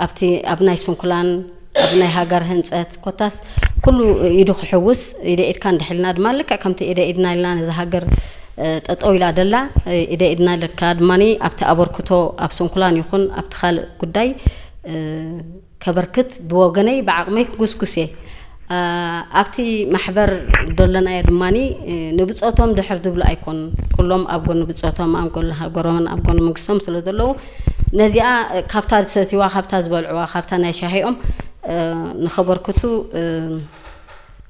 ኣብቲ ኣብ ናይ ስንኩላን ኣብ ናይ ሃገር ህንፀት ኮታስ ኩሉ ኢዱ ክሕውስ ኢደ ኢድካ እንድሕልና ድማ ልክዕ ከምቲ ኢደ ኢድና ኢልና ነዚ ሃገር እ፣ ጠጠው ኢላ ደላ፣ እ፣ ኢደ ኢድና ኢለካ ድማ ኣብቲ ኣበርክቶ ኣብ ስንኩላን ይኹን ኣብቲ ካልእ ጉዳይ፣ እ፣ ከበርክት ብወገነይ ብዓቕመይ ክጉስጉስ እየ። እ፣ ኣብቲ ማሕበር ደለናዮ ድማ፣ እ፣ ንብጾቶም ድሕር ዝብሉ ኣይኮኑን። ኩሎም ኣብ ጎኒ ብጾቶም፣ ኣብ ጎኒ ሃገሮምን ኣብ ጎኒ መንግስቶም ስለ ዘለዉ፣ ነዚኣ፣ እ፣ ካብታ ዝሰትይዋ፣ ካብታ ዝበልዕዋ፣ ካብታ ናይ ሻሂኦም፣ እ፣ ንኸበርክቱ፣ እ፣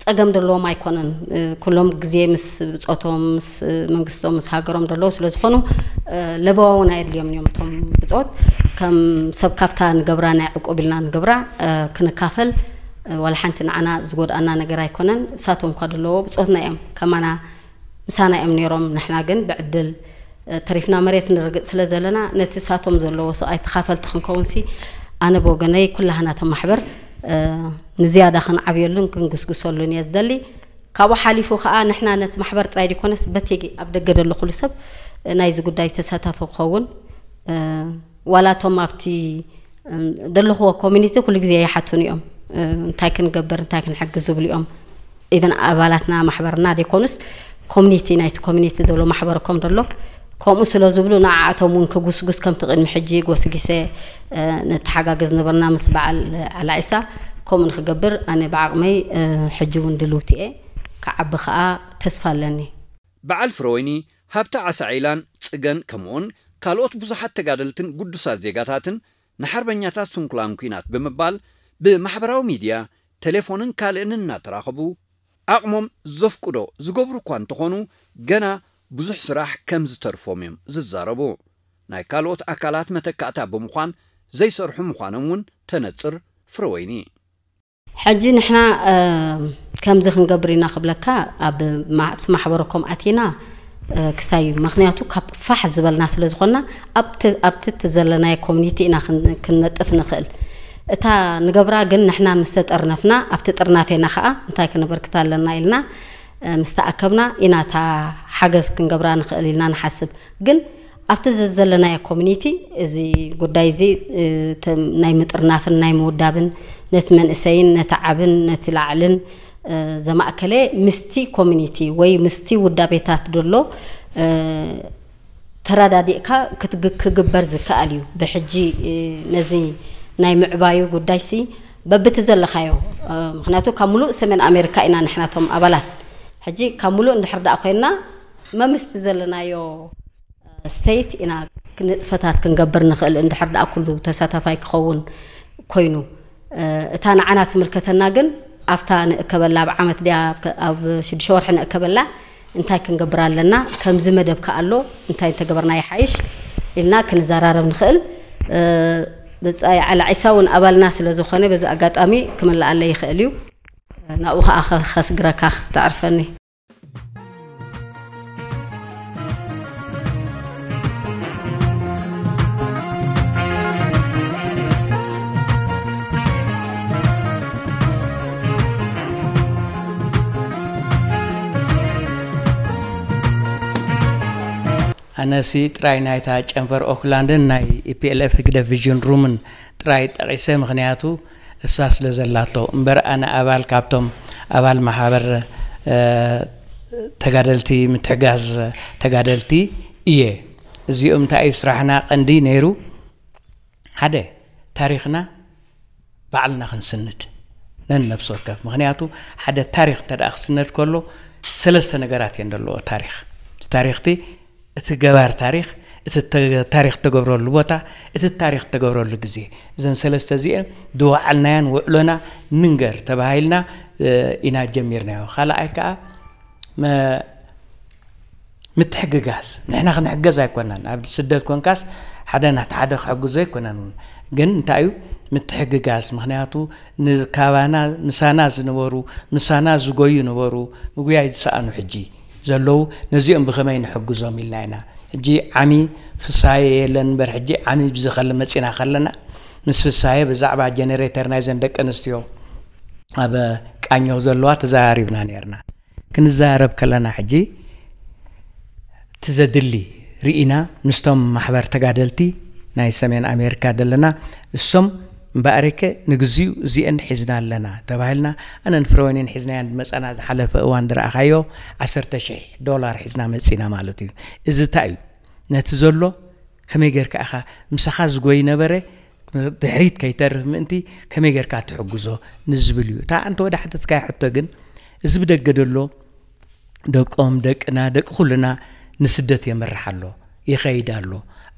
ጸገም ደለዎም ኣይኮነን። እ፣ ኩሎም ግዜ ምስ ብጾቶም፣ ምስ፣ እ፣ መንግስቶም፣ ምስ ሃገሮም ደለዉ ስለ ዝኾኑ፣ እ፣ ለበዋ እውን ኣየድልዮምን እዮም። እቶም ብጾት ከም ሰብ ካብታ ንገብራ ናይ ዕቁብ ኢልና ንገብራ፣ እ፣ ክንካፈል፣ እ፣ ዋላ ሓንቲ ንዓና ዝጎድኣና ነገር ኣይኮነን። እሳቶም እኳ ደለዎ ብጾትና እዮም፣ ከማና ምሳና እዮም ነይሮም። ንሕና ግን ብዕድል፣ እ፣ ተሪፍና መሬት ንርግጽ ስለ ዘለና፣ ነቲ እሳቶም ዘለዎ ሰብኣይ ተኻፈልቲ ክንከውንሲ፣ ኣነ ብወገነይ ኩላህና እቶም ማሕበር፣ እ፣ ንዝያዳ ክንዓብየሉን ክንግስግሰሉን እየ ዝደሊ። ካብኡ ሓሊፉ ከኣ ንሕና ነቲ ማሕበር ጥራይ ዘይኮነስ በቲ ኣብ ደገ ዘሎ ኩሉ ሰብ ናይዚ ጉዳይ ተሳታፊ ክኸውን፣ እ፣ ዋላ እቶም ኣብቲ፣ እ፣ ዘለኽዎ ኮሚኒቲ ኩሉ ግዜ ይሓቱን እዮም። እ፣ እንታይ ክንገብር፣ እንታይ ክንሕግዝ ዝብሉ እዮም። ኢቨን ኣባላትና ማሕበርና ዘይኮኑስ ኮሚኒቲ፣ ናይቲ ኮሚኒቲ ዘሎ ማሕበርኮም ዘሎ ከምኡ ስለ ዝብሉ ንዓኣቶም እውን ክጉስጉስ ከምቲ ቅድሚ ሕጂ ጎስጊሰ፣ እ፣ ንተሓጋገዝ ነበርና ምስ በዓል ዓላ ዒሳ ከምኡ ንክገብር ኣነ ብዓቕመይ፣ እ፣ ሕጂ እውን ድልውቲ እየ። ክዓቢ ከኣ ተስፋ ኣለኒ። በዓል ፍረወይኒ ሃብተ ዓሳዒላን ጽገን ከምኡውን ካልኦት ብዙሓት ተጋደልትን ግዱሳት ዜጋታትን ንሓርበኛታት ስንኩላን ኲናት ብምባል ብማሕበራዊ ሚድያ፣ ቴሌፎንን ካልእን እናተራኸቡ ዓቕሞም ዘፍቅዶ ዝገብሩ እኳ እንተኾኑ፣ ገና ብዙሕ ስራሕ ከም ዝተርፎም እዮም ዝዛረቡ። ናይ ካልኦት ኣካላት መተካእታ ብምዃን ዘይሰርሑ ምዃኖም እውን ተነጽር ፍረወይኒ። ሕጂ ንሕና፣ እ፣ ከምዚ ክንገብር ኢና ክብለካ፣ ኣብ ማ-፣ ኣብቲ ማሕበረኮም ኣቲና፣ እ፣ ክሳይ እዩ። ምኽንያቱ ካብ ፋሕ ዝበልና ስለ ዝኾንና፣ ኣብቲ፣ ኣብቲ እቲ ዘለናዮ ኮሚኒቲ ኢና ክን-፣ ክንነጥፍ ንኽእል። እታ ንገብራ ግን ንሕና ምስ ተጠርነፍና፣ ኣብቲ ጥርናፌና ኸኣ እንታይ ከነበርክት ኣለና ኢልና፣ እ፣ ምስ ተኣከብና ኢና እታ ሓገዝ ክንገብራ ንኽእል ኢልና ንሓስብ። ግን ኣብቲ ዘ-፣ ዘለናዮ ኮሚኒቲ እዚ ጉዳይ እዚ፣ እ፣ ተ-፣ ናይ ምጥርናፍን ናይ ምውዳብን ነቲ መንእሰይን ነቲ ዓብን ነቲ ላዕልን፣ እ፣ ዘማእከለ ምስቲ ኮሚኒቲ ወይ ምስቲ ውዳቤታት ደሎ፣ እ፣ ተረዳዲእካ ክትግ-፣ ክግበር ዝከኣል እዩ። ብሕጂ፣ እ፣ ነዚ ናይ ምዕባዩ ጉዳይሲ በብቲ ዘለኻዮ፣ እ፣ ምኽንያቱ ካብ ሙሉእ ሰሜን ኣሜሪካ ኢና ንሕናቶም ኣባላት። ሕጂ ካብ ሙሉእ እንድሕር ደኣ ኮይንና መምስቲ ዘለናዮ ስቴት ኢና ንጥፈታት ክንገብር ንኽእል፣ እንድሕር ደኣ ኩሉ ተሳታፋይ ክኸውን ኮይኑ። እ፣ እታ ንዓና ትምልከተና ግን ኣብታ ንእከበላ፣ ኣብ ዓመት ድያ ኣብ፣ ኣብ ሽዱሽተ ወርሒ ንእከበላ እንታይ ክንገብር ኣለና፣ ከምዚ መደብ ከኣ ኣሎ፣ እንታይ እንተገበርና ይሓይሽ ኢልና ክንዘራረብ ንኽእል። እ፣ ብጻይ ዓላ ዒሳ እውን ኣባልና ስለ ዝኾነ በዚ ኣጋጣሚ ክምልኣለይ ይኽእል እዩ። ናብኡ ከኣ ከ-፣ ከስግረካ ተዕርፈኒ። ኣነሲ ጥራይ ናይታ ጨንፈር ኦክላንድን ናይ ኢፒኤልኤፍ ህግደፍ ቪዥን ሩምን ጥራይ ጠቒሰ፣ ምኽንያቱ እሳ ስለ ዘላቶ። እምበር ኣነ ኣባል ካብቶም ኣባል ማሕበር፣ እ፣ ተጋደልቲ ምትሕጋዝ ተጋደልቲ እየ። እዚኦም እንታይ እዩ ስራሕና ቀንዲ ነይሩ? ሓደ፣ ታሪኽና ባዕልና ክንስንድ ነንነፍሲ ወከፍ። ምኽንያቱ ሓደ ታሪኽ እንተ ደኣ ክስነድ ከሎ ሰለስተ ነገራት እየን ዘለዎ ታሪኽ። እቲ ታሪኽቲ፣ እቲ ገባር ታሪኽ፣ እቲ ተ-፣ ታሪኽ እተገብረሉ ቦታ፣ እቲ ታሪኽ እተገብረሉ ግዜ። እዘን ሰለስተ እዚአን ዝወዓልናያን ውዕሎና ንንገር ተባሂልና፣ እ፣ ኢና ጀሚርናዮ። ካልኣይ ከኣ መ-፣ ምትሕግጋዝ። ንሕና ክንሕገዝ ኣይኮናን። ኣብ ስደት ኮንካስ ሓደ ናቲ ሓደ ክሕግዞ ኣይኮነን። ግን እንታይ እዩ? ምትሕግጋዝ። ምኽንያቱ ንካባና፣ ምሳና ዝነበሩ፣ ምሳና ዝጎዩ ነበሩ፣ ምጉያይ ዝሰኣኑ ሕጂ ዘለዉ፣ ነዚኦም ብኸመይ ንሕግዞም ኢልና ኢና። ሕጂ ዓሚ ፍሳየ የለን እምበር፣ ሕጂ ዓሚ ብዚ ከለ መጺና ከለና፣ ምስ ፍሳየ ብዛዕባ ጀነሬተር ናይዘን ደቂ ኣንስትዮ ኣብ ቃኘው ዘለዋ ተዘራሪብና ነይርና። ክንዘራረብ ከለና ሕጂ እቲ ዘድሊ ርኢና፣ ምስቶም ማሕበር ተጋደልቲ ናይ ሰሜን ኣሜሪካ ዘለና፣ እሶም እምበኣርከ ንግዚኡ እዚአን ሒዝና ኣለና ተባሂልና፣ ኣነን ፍረወይንን ሒዝናየን ዝመጻና ዝሓለፈ እዋን ዝረኣኻዮ ዓሰርተ ሽሕ ዶላር ሒዝና መጺና ማለት እዩ። እዚ እንታይ እዩ? ነቲ ዘሎ ከመይ ጌርካ ኢኻ ምሳኻ ዝጎይ ነበረ ድሕሪት ከይተርፍ ምእንቲ ከመይ ጌርካ ትሕግዞ ንዝብል እዩ። እታ ኣንተ ወደ ሓተትካያ ሕቶ ግን እዚ ብደገ ደሎ ደቆም ደቅና ደቂ ኩልና ንስደት የመርሕ ኣሎ ይኸይድ ኣሎ።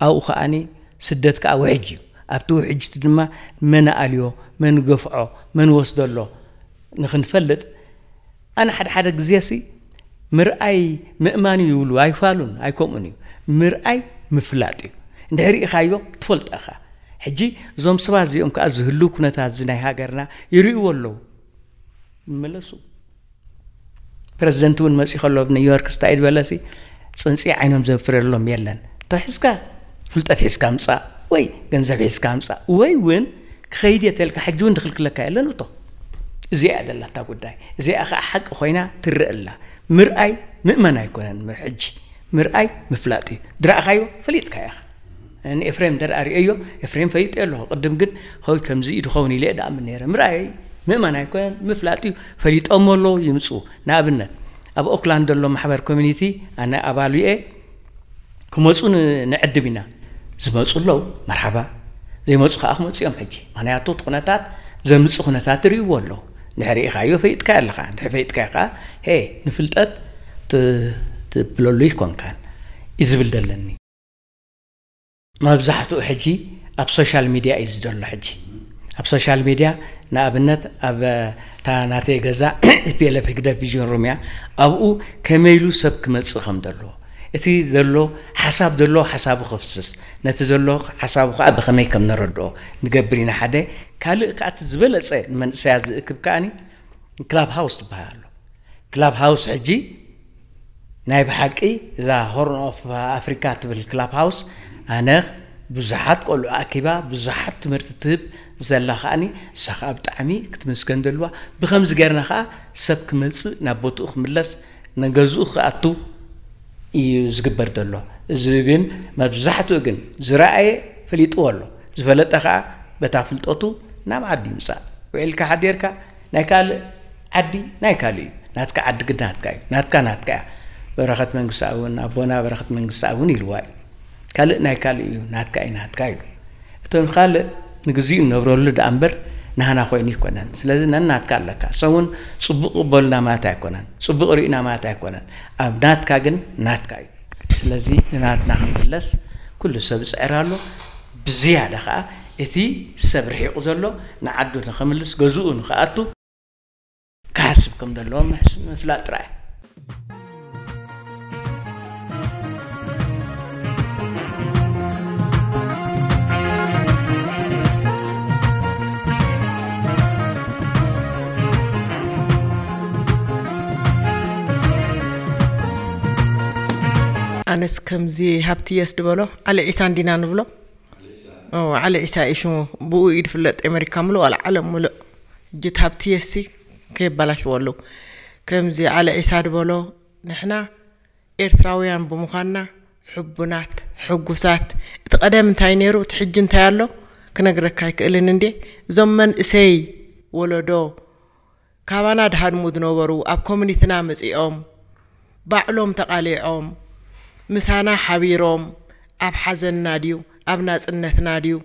ኣብኡ ከኣኒ ስደት ከኣ ውሕጅ እዩ። ኣብቲ ውሕጅቲ ድማ መን ኣልዮ፣ መን ገፍዖ፣ መን ወስዶ ኣሎ ንኽንፈልጥ ኣነ ሓደ ሓደ ግዜሲ ምርኣይ ምእማን እዩ ይብሉ ኣይፋሉን ኣይከምኡን እዩ። ምርኣይ ምፍላጥ እዩ። እንድሕር ርኢኻዮ ትፈልጦ ኢኻ። ሕጂ እዞም ሰባት እዚኦም ከኣ ዝህልው ኩነታት እዚ ናይ ሃገርና ይርእይዎ ኣለዉ። ይመለሱ። ፕረዚደንት እውን መፂ ከሎ ኣብ ኒውዮርክ ስታይ ዝበለሲ ፅንፂ ዓይኖም ዘፍረሎም የለን። እንታይ ሒዝካ ፍልጠት ሒዝካ ምፃእ ወይ ገንዘብ ሒዝካ ምፃእ ወይ እውን ክኸይድ እየ ተልካ ሕጂ እውን ዝኽልክለካ የለን እቶ። እዚኣ እያ ዘላታ ጉዳይ። እዚኣ ከዓ ሓቂ ኮይና ትረአ ኣላ። ምርኣይ ምእመን ኣይኮነን። ሕጂ ምርኣይ ምፍላጥ እዩ። ድረእኻዮ ፈሊጥካ ኢኻ። ንኤፍሬም እንተ ደኣ ርእየዮ፣ ኤፍሬም ፈሊጠዮ ኣለኹ። ቅድም ግን ኸውይ ከምዚ እዩ ድኸውን ኢለ እየ ደኣምን ነይረ። ምርኣይ ምእማን ኣይኮነን፣ ምፍላጥ እዩ። ፈሊጦሞ ኣለዉ ይምፅኡ። ንኣብነት ኣብ ኦክላንድ ዘሎ ማሕበር ኮሚኒቲ ኣነ ኣባሉ እየ። ክመፁ ን- ንዕድም ኢና። ዝመፁ ኣለዉ መርሓባ፣ ዘይመፁ ከዓ ክመፁ እዮም። ሕጂ ምክንያቱ እቲ ኩነታት ዘምፅ ኩነታት ትርእይዎ ኣለዉ። ድሕሪ ኢኻዮ ፈይጥካ ኣለኻ። ድሕሪ ፈይጥካ ከዓ ሄ ንፍልጠት ት- ትብለሉ ይኮንካን እዩ ዝብል ደለኒ። መብዛሕትኡ ሕጂ ኣብ ሶሻል ሚድያ እዩ ዝደሎ። ሕጂ ኣብ ሶሻል ሚድያ ንኣብነት ኣብ እታ ናተይ ገዛ ፒኤልኤፍ ህግደፍ ቪዥን ሩም እያ። ኣብኡ ከመይ ኢሉ ሰብ ክመፅእ ከም ዘለዎ እቲ ዘሎ ሓሳብ ዘሎ ሓሳቡ ከፍስስ ነቲ ዘሎ ሓሳቡ ከዓ ብኸመይ ከም ነረድኦ ንገብር ኢና ሓደ። ካልእ ከዓ እቲ ዝበለፀ ንመንእሰያት ዝእክብ ከዓኒ ክላብ ሃውስ ዝበሃል ኣሎ። ክላብ ሃውስ ሕጂ ናይ ብሓቂ እዛ ሆርን ኦፍ ኣፍሪካ ትብል ክላብ ሃውስ ኣነ ብዙሓት ቆልዑ ኣኪባ ብዙሓት ትምህርቲ ትህብ ዘላ ከዓኒ እሳ ከዓ ብጣዕሚ ክትምስገን ደልዋ። ብከምዚ ገርና ከዓ ሰብ ክመፅእ ናብ ቦትኡ ክምለስ ንገዝኡ ክኣቱ እዩ ዝግበር ዘሎ። እዚ ግን መብዛሕትኡ ግን ዝረኣየ ፈሊጥዎ ኣሎ። ዝፈለጠ ከዓ በታ ፍልጠቱ ናብ ዓዲ ይምፃእ። ውዒልካ ሓዲርካ ናይ ካልእ ዓዲ ናይ ካልእ እዩ። ናትካ ዓዲ ግን ናትካ እዩ። ናትካ ናትካ እያ። በረኸት መንግስቲ እውን ኣቦና በረኸት መንግስቲ እውን ኢልዋ እዩ። ካልእ ናይ ካልእ እዩ፣ ናትካ እዩ፣ ናትካ እዩ። እቶም ካልእ ንግዚኡ ንነብረሉ ደኣ እምበር ናህና ኮይኑ ኣይኮነን። ስለዚ ነናትካ ኣለካ። እሶም እውን ፅቡቕ ቅበሉና ማለት ኣይኮነን፣ ፅቡቕ ርኢና ማለት ኣይኮነን። ኣብ ናትካ ግን ናትካ እዩ። ስለዚ ንናትና ክንምለስ ኩሉ ሰብ ይፅዕር ኣሎ። ብዝያዳ ከዓ እቲ ሰብ ርሒቑ ዘሎ ንዓዱ ንኸምልስ ገዝኡ ንኽኣቱ ክሓስብ ከም ዘለዎ ምሕስ- ምፍላጥ ጥራይ። ኣነስ ከምዚ ሃብትየስ ድበሎ ዓሊ ዒሳ እንዲና ንብሎ። ኦ፣ ዓሊ ዒሳ እዩ ሽሙ። ብኡ እዩ ድፍለጥ። ኣሜሪካ ምሉእ ዋላ ዓለም ምሉእ ጅት ሃብትየሲ ከየባላሽዎ ኣለዉ። ከምዚ ዓሊ ዒሳ ድበሎ ንሕና ኤርትራውያን ብምዃንና ሕቡናት፣ ሕጉሳት፣ እቲ ቀደም እንታይ ነይሩ፣ እቲ ሕጂ እንታይ ኣሎ ክነግረካ ኣይክእልን እንዴ። እዞም መንእሰይ ወለዶ ካባና ድሃድሙ ዝነበሩ ኣብ ኮሚኒቲና መጺኦም ባዕሎም ተቓሊዖም ምሳና ሓቢሮም ኣብ ሓዘንና ድዩ ኣብ ናጽነትና ድዩ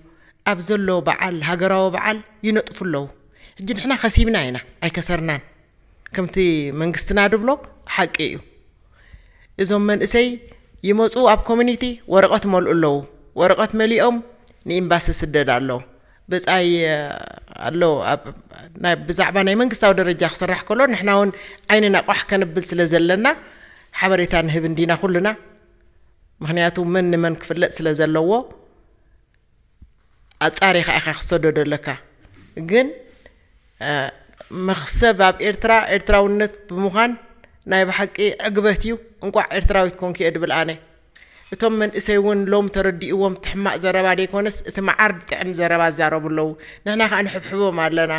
ኣብ ዘሎ በዓል ሃገራዊ በዓል ይነጥፉ ኣለዉ። ሕጂ ንሕና ከሲብና ኢና ኣይከሰርናን። ከምቲ መንግስትና ድብሎ ሓቂ እዩ። እዞም መንእሰይ ይመፁ ኣብ ኮሚኒቲ ወረቐት ይመልኡ ኣለዉ። ወረቐት መሊኦም ንኤምባሲ ይስደድ ኣሎ። ብፃይ ኣሎ ኣብ- ናይ- ብዛዕባ ናይ መንግስታዊ ደረጃ ክስራሕ ከሎ ንሕና እውን ዓይንና ቋሕ ከንብል ስለ ዘለና ሓበሬታ ንህብ እንዲና ኩልና። ምክንያቱ መን ንመን ክፍለጥ ስለ ዘለዎ ኣጻሪኻ ኢኻ ክትሰዶ ዘለካ። ግን መኽሰብ ኣብ ኤርትራ ኤርትራውነት ብምዃን ናይ ብሓቂ ዕግበት እዩ። እንቋዕ ኤርትራዊት ኮንኪ እየ ድብል ኣነ። እቶም መንእሰይ እውን ሎም ተረዲእዎም እቲ ሕማቕ ዘረባ ደይኮነስ እቲ መዓር ዝጥዕም ዘረባ ይዛረቡ ኣለዉ። ንሕና ከኣ ንሕብሕቦም ኣለና።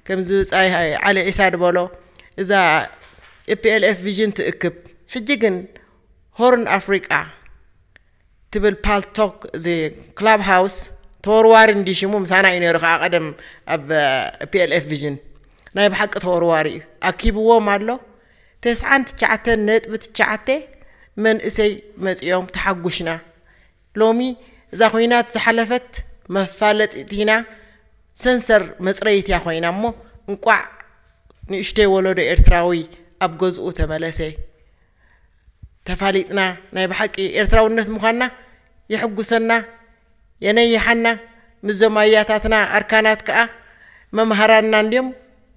ከምዚ ብጻይ ዓሊ ዒሳ ድበሎ እዛ ፒኤልኤፍ ቪዥን ትእክብ። ሕጂ ግን ሆርን ኣፍሪቃ ትብል ፓልቶክ እዚ ክላብ ሃውስ ተወርዋሪ እንዲ ሽሙ ምሳና እዩ ነይሩ። ከዓ ቀደም ኣብ ፒኤልኤፍ ቪዥን ናይ ብሓቂ ተወርዋሪ እዩ። ኣኪብዎም ኣሎ። ተስዓን ትሽዓተን ነጥቢ ትሽዓተ መንእሰይ መፂኦም ተሓጉሽና። ሎሚ እዛ ኮይናት ዝሓለፈት መፋለጢትና ሰንሰር መፅረይት እያ ኮይና እሞ እንቋዕ ንእሽተይ ወለዶ ኤርትራዊ ኣብ ገዝኡ ተመለሰ። ተፋሊጥና ናይ ብሓቂ ኤርትራውነት ምዃንና የሕጉሰና፣ የነይሓና። ምስዞም ኣያታትና ኣርካናት ከኣ መምሃራንና እንድዮም።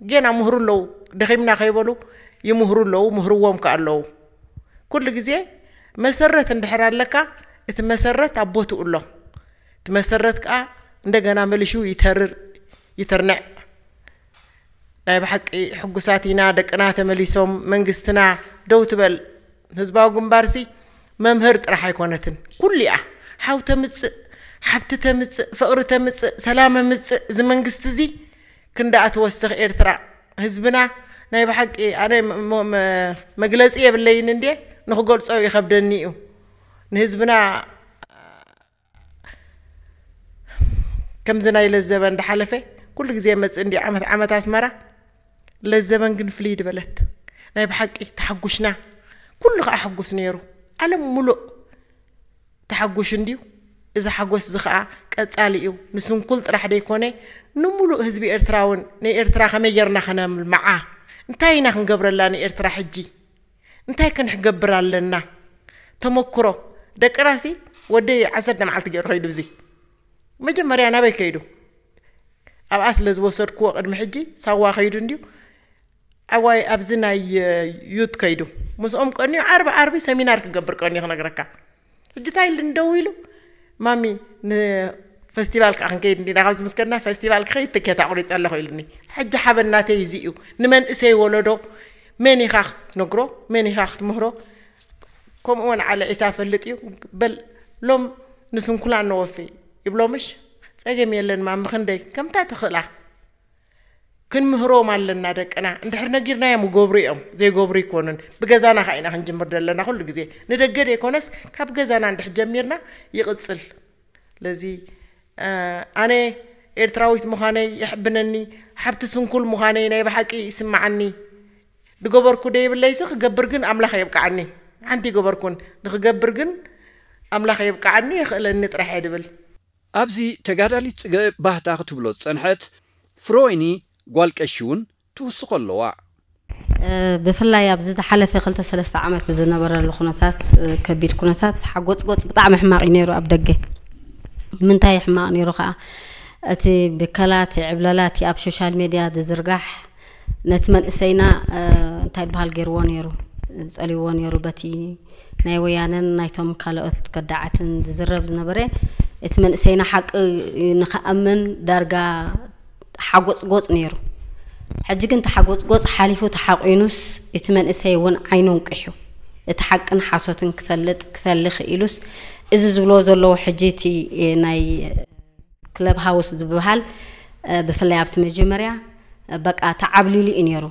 ጌና ምህሩ ኣለዉ፣ ደኺምና ከይበሉ ይምህሩ ኣለዉ፣ ምህርዎም ከኣ ኣለዉ። ኩሉ ግዜ መሰረት እንድሕር ኣለካ፣ እቲ መሰረት ኣብ ቦትኡ ኣሎ። እቲ መሰረት ከኣ እንደገና መሊሹ ይተርር፣ ይተርንዕ። ናይ ብሓቂ ሕጉሳት ኢና፣ ደቅና ተመሊሶም፣ መንግስትና ደው ትበል። ህዝባዊ ግንባርሲ መምህር ጥራሕ ኣይኮነትን፣ ኩሉ እያ። ሓው ተምጽእ፣ ሓብቲ ተምጽእ፣ ፍቕሪ ተምጽእ፣ ሰላም ምጽእ። እዚ መንግስቲ እዚ ክንደኣ ትወስኽ ኤርትራ። ህዝብና ናይ ብሓቂ ኣነ ም- ም- ም- መግለጺ የብለይን እንዴ፣ ንኽገልጾ ይኸብደኒ እዩ። ንህዝብና ከምዚ ናይ ለዘበን እንዳሓለፈ ኩሉ ግዜ መጽእ እንዲ ዓመት ዓመት ኣስመራ። ለዘበን ግን ፍልይ ድበለት። ናይ ብሓቂ ተሓጉሽና። ኩሉ ከዓ ሕጉስ ነይሩ። ዓለም ሙሉእ ተሓጉሽ እንድዩ። እዚ ሓጎስ እዚ ከዓ ቀጻሊ እዩ። ንስንኩል ጥራሕ ደይኮነ፣ ንሙሉእ ህዝቢ ኤርትራ እውን፣ ንኤርትራ ከመይ ጌርና ከነልምዓ፣ እንታይ ኢና ክንገብረላ ንኤርትራ ሕጂ? እንታይ ክንገብር ኣለና? ተመክሮ ደቅናሲ፣ ወደይ ዓሰርተ መዓልቲ ገይሩ ከይዱ። እዚ መጀመርያ ናበይ ከይዱ? ኣብኣ ስለ ዝወሰድክዎ ቅድሚ ሕጂ ሳዋ ከይዱ እንድዩ። ኣዋይ ኣብዚ ናይ ዩት ከይዱ። ምስኦም ቀንዩ ዓርቢ ዓርቢ ሰሚናር ክገብር ቀንዩ ክነግረካ። ሕጂ እንታይ ኢሉ እንደው ኢሉ፣ ማሚ፣ ንፈስቲቫል ከዓ ክንከይድ እንዲና ካብ ዝምስከና፣ ፈስቲቫል ክኸይድ ትኬት ኣቑሪፀ ኣለኹ ኢሉኒ። ሕጂ ሓበን ናተይ እዚ እዩ። ንመንእሰይ ወለዶ መን ኢኻ ክትነግሮ፣ መን ኢኻ ክትምህሮ? ከምኡ እውን ዓለ ዒሳ ፈልጥ እዩ። በል ሎም ንስንኩላን ነወፊ ይብሎምሽ። ጸገም የለን ማሚ፣ ክንደይ ከምታ ትኽእላ ክንምህሮም ኣለና ደቅና። እንድሕር ነጊርናዮም ይገብሩ እዮም፣ ዘይገብሩ ይኮኑን። ብገዛና ከዓ ኢና ክንጅምር ዘለና ኩሉ ግዜ። ንደገ ዘይኮነስ ካብ ገዛና እንድሕር ጀሚርና ይቕጽል። ስለዚ ኣነ ኤርትራዊት ምዃነይ የሕብነኒ፣ ሓብቲ ስንኩል ምዃነይ ናይ ብሓቂ ይስምዓኒ። ዝገበርኩ ደይብለይሲ ክገብር ግን ኣምላኽ የብቅዓኒ። ሓንቲ ይገበርኩን ንክገብር ግን ኣምላኽ የብቅዓኒ፣ የኽእለኒ ጥራሕ እየ ድብል። ኣብዚ ተጋዳሊት ጽገ ባህታ ክትብሎ ዝጸንሐት ፍሮወይኒ ጓል ቀሺ እውን ትውስኾ ኣለዋ። ብፍላይ ኣብዚ ዝሓለፈ ክልተ ሰለስተ ዓመት ዝነበረሉ ኩነታት፣ ከቢድ ኩነታት፣ ሓጎፅጎፅ ብጣዕሚ ሕማቕ እዩ ነይሩ ኣብ ደገ። ንምንታይ ሕማቕ ነይሩ ከዓ፣ እቲ ብከላ፣ እቲ ዕብለላ፣ እቲ ኣብ ሶሻል ሜድያ ዝዝርጋሕ ነቲ መንእሰይና እንታይ ይበሃል ገይርዎ ነይሩ፣ ፀልይዎ ነይሩ። በቲ ናይ ወያነን ናይቶም ካልኦት ከዳዓትን ዝዝረብ ዝነበረ፣ እቲ መንእሰይና ሓቂ ንክኣምን ዳርጋ ሓጎፅጎፅ ነይሩ። ሕጂ ግን እቲ ሓጎፅጎፅ ሓሊፉ ተሓቂኑስ እቲ መንእሰይ እውን ዓይኑ እንቂሑ እቲ ሓቅን ሓሶትን ክፈልጥ ክፈሊ ክኢሉስ እዚ ዝብሎ ዘለዉ ሕጂ እቲ ናይ ክለብ ሃውስ ዝበሃል ብፍላይ ኣብቲ መጀመርያ በቃ ተዓብሊሉ እዩ ነይሩ።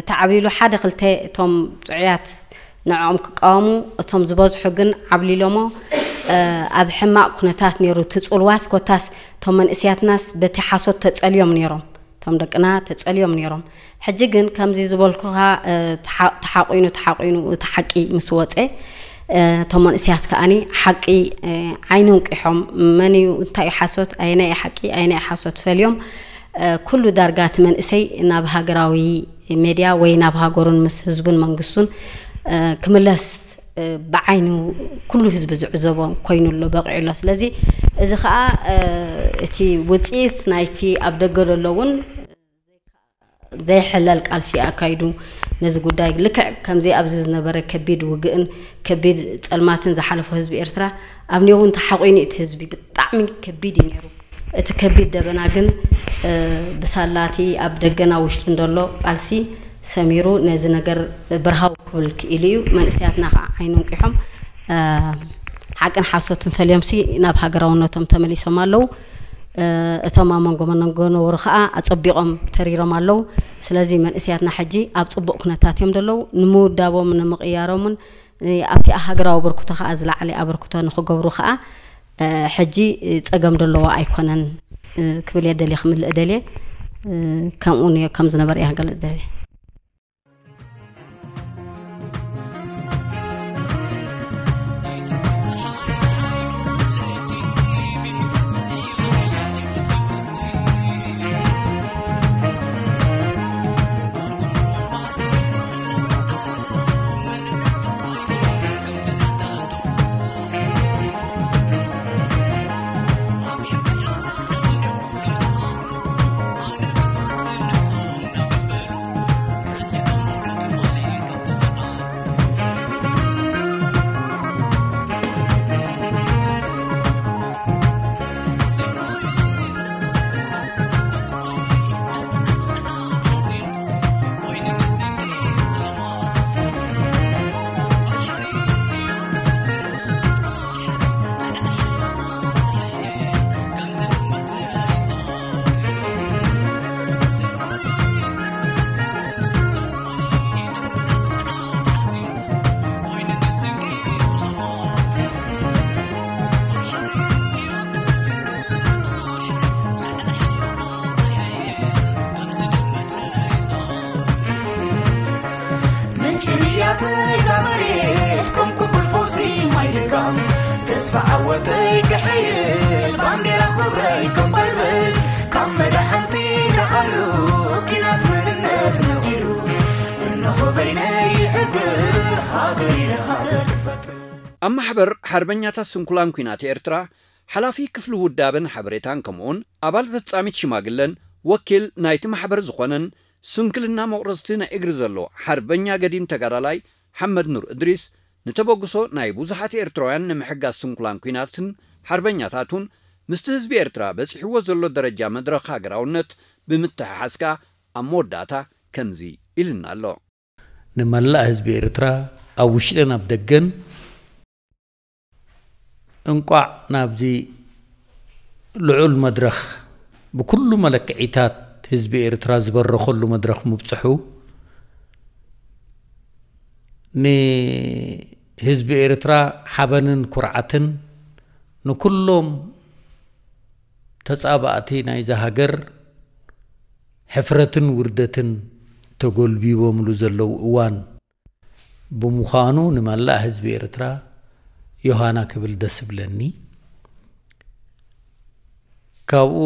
ተዓብሊሉ ሓደ ክልተ እቶም ጥዑያት ንዕኦም ክቃወሙ እቶም ዝበዝሑ ግን ዓብሊሎሞ ኣብ ሕማቕ ኩነታት ነይሩ እቲ ፅልዋስ ኮታስ እቶም መንእስያትናስ በቲ ሓሶት ተፀልዮም ነይሮም እቶም ደቅና ተፀልዮም ነይሮም ሕጂ ግን ከምዚ ዝበልኩኻ ተሓቂኑ ተሓቂኑ እቲ ሓቂ ምስ ወፀ እቶም መንእስያት ከዓኒ ሓቂ ዓይኑ እንቂሖም መን እዩ እንታይ እዩ ሓሶት ኣየናይ ሓቂ ኣየናይ ሓሶት ፈልዮም ኩሉ ዳርጋ እቲ መንእሰይ ናብ ሃገራዊ ሜድያ ወይ ናብ ሃገሩን ምስ ህዝቡን መንግስቱን ክምለስ ብዓይኑ ኩሉ ህዝቢ ዝዕዘቦ ኮይኑ ኣሎ በቂዑ ኣሎ ስለዚ እዚ ከዓ እቲ ውፅኢት ናይቲ ኣብ ደገ ዘሎ እውን ዘይሕለል ቃልሲ ኣካይዱ ነዚ ጉዳይ ልክዕ ከምዚ ኣብዚ ዝነበረ ከቢድ ውግእን ከቢድ ፀልማትን ዝሓለፎ ህዝቢ ኤርትራ ኣብ ኔው እውን ተሓቂኑ እቲ ህዝቢ ብጣዕሚ ከቢድ እዩ ነይሩ እቲ ከቢድ ደበና ግን ብሳላቲ ኣብ ደገና ውሽጥን ዘሎ ቃልሲ ሰሚሩ ነዚ ነገር ብርሃው ክብል ክኢሉ እዩ መንእስያትና ከዓ ዓይኑ እንቂሖም ሓቅን ሓሶትን ፈልዮምሲ ናብ ሃገራውነቶም ተመሊሶም ኣለዉ እቶም ኣብ መንጎ መንጎ ነበሩ ከዓ ኣፀቢቖም ተሪሮም ኣለዉ ስለዚ መንእስያትና ሕጂ ኣብ ፅቡቅ ኩነታት እዮም ዘለዉ ንምውዳቦም ንምቅያሮምን ኣብቲ ሃገራዊ ኣበርክቶ ከዓ ዝለዓለ ኣበርክቶ ንክገብሩ ከዓ ሕጂ ጸገም ደለዎ ኣይኮነን ክብል እየ ደልየ፣ ክምልእ ደልየ። ከምኡ ከም ዝነበረ እየ ክገልጽ ደልየ። ምንጭ እያ ተይዛ መሬት፣ ከም ኩብል ፈውሲ ማይ ድጋም። ተስፋ ዓወተይ ክሕይል፣ ባንዴራ ክብረይ ከንበልብል። ካብ መዳሕንቲ ደኣሉ፣ ኲናት መንነት ነጊሩ። እንሆ በይነይ ይሕብር፣ ሃገር ኢለ ሃረር ክፈጥር። ኣብ ማሕበር ሓርበኛታት ስንኩላን ኲናት ኤርትራ ሓላፊ ክፍሊ ውዳበን ሓበሬታን ከምኡውን ኣባል ፈጻሚት ሽማግለን ወኪል ናይቲ ማሕበር ዝኾነን ስንክልና መቑረጽቲ ናይ እግሪ ዘሎ ሓርበኛ ገዲም ተጋዳላይ ሓመድ ኑር እድሪስ፣ ንተበግሶ ናይ ብዙሓት ኤርትራውያን ንምሕጋዝ ስንኩላን ኲናትን ሓርበኛታቱን ምስቲ ህዝቢ ኤርትራ በጺሕዎ ዘሎ ደረጃ መድረኽ ሃገራውነት ብምትሕሓዝ ከኣ ኣብ መወዳእታ ከምዚ ኢልና ኣሎ። ንመላእ ህዝቢ ኤርትራ ኣብ ውሽጥን ኣብ ደገን እንቋዕ ናብዚ ልዑል መድረኽ፣ ብኩሉ መለክዒታት ህዝቢ ኤርትራ ዝበረኸሉ መድረኽ ምብጽሑ፣ ንህዝቢ ኤርትራ ሓበንን ኩርዓትን፣ ንኩሎም ተጻባእቲ ናይዛ ሃገር ሕፍረትን ውርደትን ተጎልቢቦምሉ ዘለዉ እዋን ብምዃኑ፣ ንመላእ ህዝቢ ኤርትራ ዮሃና ክብል ደስ ይብለኒ። ካብኡ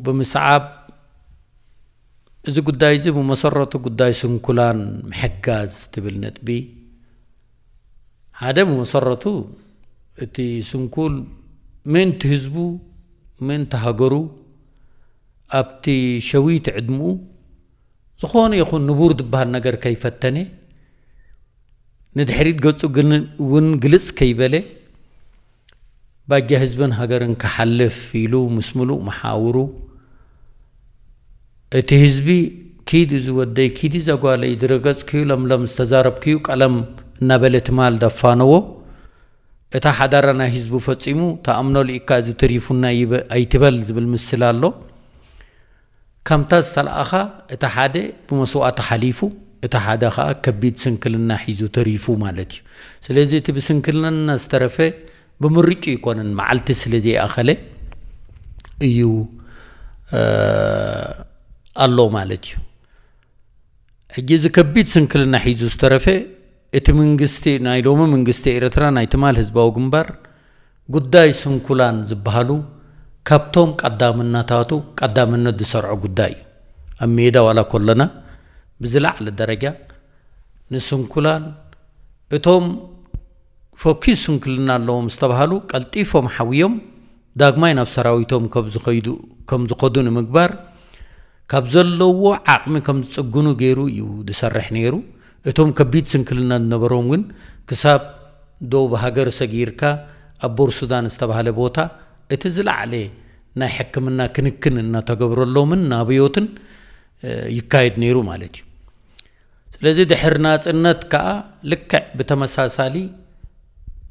ብምስዓብ፣ እዚ ጉዳይ እዚ ብመሰረቱ ጉዳይ ስንኩላን ምሕጋዝ ትብል ነጥቢ፣ ሓደ ብመሰረቱ እቲ ስንኩል ምእንቲ ህዝቡ፣ ምእንቲ ሃገሩ፣ ኣብቲ ሸዊት ዕድምኡ ዝኾነ ይኹን ንቡር ዝበሃል ነገር ከይፈተነ፣ ንድሕሪት ገጹ ግን እውን ግልጽ ከይበለ፣ ባጃ ህዝብን ሃገርን ክሓልፍ ኢሉ ምስ ምሉእ መሓውሩ፣ እቲ ህዝቢ፣ "ኪድ እዚ ወደይ፣ ኪድ እዛ ጓለይ፣ ዝረገጽክዩ ለምለም፣ ዝተዛረብክዩ ቀለም" እናበለ ትማል ደፋነዎ። እታ ሓዳራ ናይ ህዝቡ ፈጺሙ ተኣምኖ ልኢካ እዚ ተሪፉና ይበ-፣ ኣይትበል ዝብል ምስል ኣሎ። ከምታ ዝተለኣኻ፣ እቲ ሓደ ብመስዋእቲ ሓሊፉ፣ እቲ ሓደ ኸኣ ከቢድ ስንክልና ሒዙ ተሪፉ ማለት እዩ። ስለዚ እቲ ብስንክልና ዝተረፈ ብምርጭ ኣይኮነን፣ መዓልቲ ስለ ዘይኣኸለ እዩ፣ እ፣ ኣሎ ማለት እዩ። ሕጂ እዚ ከቢድ ስንክልና ሒዙ ዝተረፈ፣ እቲ መንግስቲ፣ ናይ ሎሚ መንግስቲ ኤርትራ፣ ናይ ትማል ህዝባዊ ግንባር፣ ጉዳይ ስንኩላን ዝበሃሉ ካብቶም ቀዳምነታቱ ቀዳምነት ዝሰርዖ ጉዳይ እዩ። ኣብ ሜዳ ዋላ ኮለና ብዝለዓለ ደረጃ ንስንኩላን፣ እቶም ፈኲስ ስንክልና ኣለዎም ዝተባሃሉ ቀልጢፎም ሓውዮም ዳግማይ ናብ ሰራዊቶም ከም ዝኸይዱ፣ ከም ዝኸዱ ንምግባር፣ ካብ ዘለዎ ዓቕሚ ከም ዝጽግኑ ገይሩ እዩ ዝሰርሕ ነይሩ። እቶም ከቢድ ስንክልና ዝነበሮም እውን ክሳብ ደቡብ ሃገር ሰጊርካ ኣብ ቦር ሱዳን ዝተባህለ ቦታ እቲ ዝለዓለ ናይ ሕክምና ክንክን እናተገብረሎምን ናብዮትን፣ እ፣ ይካየድ ነይሩ ማለት እዩ። ስለዚ ድሕሪ ናጽነት ከኣ ልክዕ ብተመሳሳሊ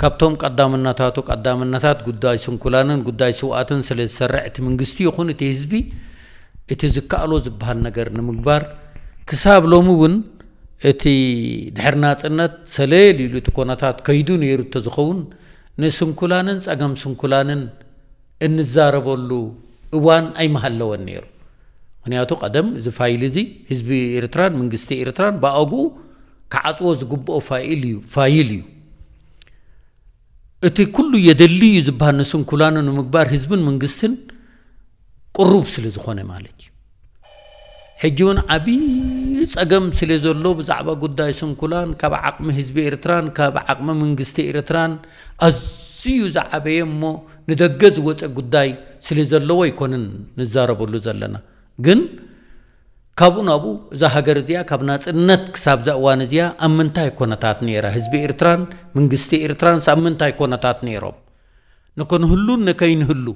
ካብቶም ቀዳምነታቱ ቀዳምነታት ጉዳይ ስንኩላንን ጉዳይ ስውኣትን ስለ ዝሰርዕ፣ እቲ መንግስቲ ይኹን እቲ ህዝቢ እቲ ዝከኣሎ ዝበሃል ነገር ንምግባር፣ ክሳብ ሎሚ እውን እቲ ድሕሪ ናጽነት ሰለል ኢሉ እቲ ኮነታት ከይዱ ነይሩ እንተዝኸውን፣ ንስንኩላንን ጸገም ስንኩላንን እንዛረበሉ እዋን ኣይምሃለወን ነይሩ። ምክንያቱ ቀደም እዚ ፋይል እዚ ህዝቢ ኤርትራን መንግስቲ ኤርትራን ብኣግኡ ክዓጽዎ ዝግብኦ ፋይል እዩ፣ ፋይል እዩ። እቲ ኩሉ የደሊ እዩ ዝበሃል ንስንኩላኑ ንምግባር ህዝብን መንግስትን ቅሩብ ስለ ዝኾነ ማለት እዩ። ሕጂ እውን ዓብዪ ጸገም ስለ ዘሎ ብዛዕባ ጉዳይ ስንኩላን ካብ ዓቕሚ ህዝቢ ኤርትራን ካብ ዓቕሚ መንግስቲ ኤርትራን ኣዝዩ ዝዓበየ እሞ ንደገ ዝወጸ ጉዳይ ስለ ዘለዎ ኣይኮንን ንዛረበሉ ዘለና። ግን ካብኡ ናብኡ እዛ ሃገር እዚኣ ካብ ናጽነት ክሳብ እዛ እዋን እዚኣ ኣብ ምንታይ ኮነታት ነይራ? ህዝቢ ኤርትራን መንግስቲ ኤርትራንስ ኣብ ምንታይ ኮነታት ነይሮም? ንክንህሉን ንከይንህሉ፣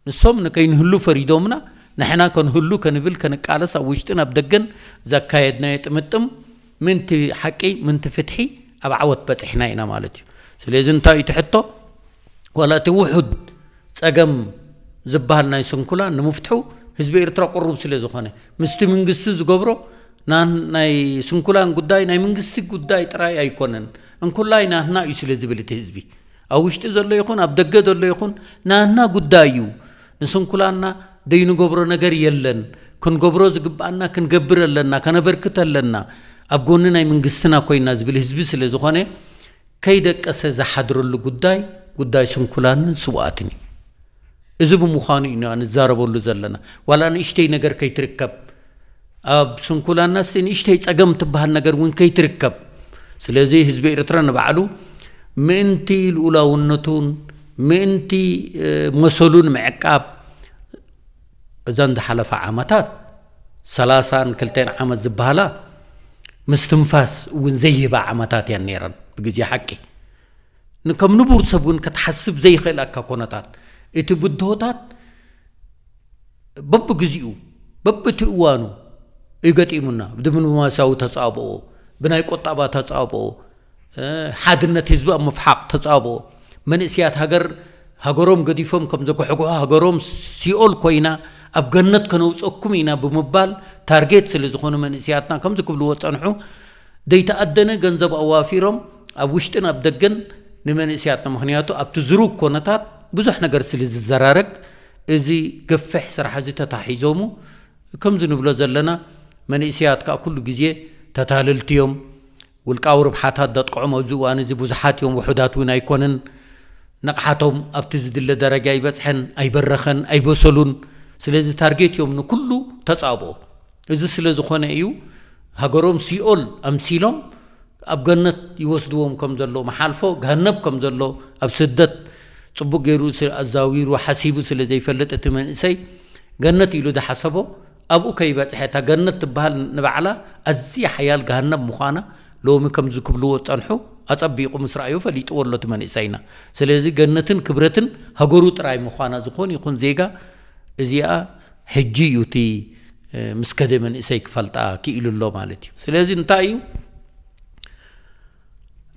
ንሶም ንከይንህሉ ፈሪዶምና፣ ንሕና ከንህሉ ከንብል ከንቃለስ ኣብ ውሽጥን ኣብ ደገን ዘካየድናዮ ጥምጥም ምንቲ ሓቂ ምንቲ ፍትሒ ኣብ ዓወት በጺሕና ኢና ማለት እዩ። ስለዚ እንታይ እዩ እቲ ሕቶ? ዋላ እቲ ውሑድ ጸገም ዝበሃል ናይ ስንኩላን ንምፍትሑ ህዝቢ ኤርትራ ቅሩብ ስለ ዝኾነ ምስቲ መንግስቲ ዝገብሮ ና-፣ ናይ ስንኩላን ጉዳይ ናይ መንግስቲ ጉዳይ ጥራይ ኣይኮነን፣ እንኩላይ ናትና እዩ ስለ ዝብል እቲ ህዝቢ ኣብ ውሽጢ ዘሎ ይኹን ኣብ ደገ ዘሎ ይኹን ናትና ጉዳይ እዩ። ንስንኩላንና ደይንገብሮ ነገር የለን፣ ክንገብሮ ዝግብኣና ክንገብር ኣለና፣ ከነበርክት ኣለና፣ ኣብ ጎኒ ናይ መንግስትና ኮይና ዝብል ህዝቢ ስለ ዝኾነ ከይደቀሰ ዝሓድረሉ ጉዳይ ጉዳይ ስንኩላንን ስውኣትን እዩ። እዚ ብምዃኑ ኢና ንዛረበሉ ዘለና። ዋላ ንእሽተይ ነገር ከይትርከብ፣ ኣብ ስንኩላና እስቲ ንእሽተይ ጸገም ትበሃል ነገር እውን ከይትርከብ። ስለዚ ህዝቢ ኤርትራ ንባዕሉ ምእንቲ ልኡላውነቱን ምእንቲ፣ እ፣ መሰሉን ምዕቃብ እዘን ዝሓለፋ ዓመታት ሰላሳን ክልተን ዓመት ዝበሃላ ምስትንፋስ እውን ዘይህባ ዓመታት እየን ነይረን ብግዜ ሓቂ። ን-፣ ከም ንቡር ሰብ እውን ክትሓስብ ዘይኽእለካ ኮነታት፣ እቲ ብድሆታት በብግዚኡ በብቲ እዋኑ እዩ ገጢሙና። ብዲፕሎማስያዊ ተጻብኦ፣ ብናይ ቁጠባ ተጻብኦ፣ እ፣ ሓድነት ህዝቢ ኣብ ምፍሓቕ ተጻብኦ፣ መንእስያት ሃገር፣ ሃገሮም ገዲፎም ከም ዘጉሕጉሑ፣ ሃገሮም ሲኦል ኮይና ኣብ ገነት ከነውፀኩም ኢና ብምባል ታርጌት ስለ ዝኾኑ መንእስያትና ከምዚ ክብልዎ ጸንሑ። ዘይተኣደነ ገንዘብ ኣዋፊሮም ኣብ ውሽጥን ኣብ ደገን ንመንእስያትና፣ ምኽንያቱ ኣብቲ ዝሩግ ኮነታት ብዙሕ ነገር ስለ ዝዘራረግ፣ እዚ ገፍሕ ስራሕ እዚ ተታሒዞሙ፣ ከምዚ ንብሎ ዘለና መንእስያት ከኣ ኩሉ ግዜ ተታለልቲ እዮም። ውልቃዊ ርብሓታት ዘጥቅዖም ኣብዚ እዋን እዚ ብዙሓት እዮም፣ ውሑዳት እውን ኣይኮነን። ንቕሓቶም ኣብቲ ዝድለ ደረጃ ኣይበጽሐን፣ ኣይበረኸን፣ ኣይበሰሉን። ስለዚ ታርጌት እዮም ንኩሉ ተጻብኦ። እዚ ስለ ዝኾነ እዩ ሃገሮም ሲኦል ኣምሲሎም ኣብ ገነት ይወስድዎም ከም ዘሎ፣ መሓልፎ ገሃነብ ከም ዘሎ፣ ኣብ ስደት ጽቡቕ ገይሩ ስ-፣ ኣዛዊሩ ሓሲቡ ስለ ዘይፈልጥ እቲ መንእሰይ ገነት ኢሉ ዝሓሰቦ ኣብኡ ከይበጽሐ፣ እታ ገነት ትበሃል ንባዕላ ኣዝያ ሓያል ገሃነብ ምዃና ሎሚ ከምዚ ክብልዎ ዝጸንሑ ኣጸቢቑ ምስ ረኣዮ ፈሊጥዎ ኣሎ እቲ መንእሰይና። ስለዚ ገነትን ክብረትን ሃገሩ ጥራይ ምዃና ዝኾነ ይኹን ዜጋ እዚኣ ሕጂ እዩ እቲ፣ እ፣ ምስ ከደ መንእሰይ ክፈልጣ ክኢሉ ኣሎ ማለት እዩ። ስለዚ እንታይ እዩ?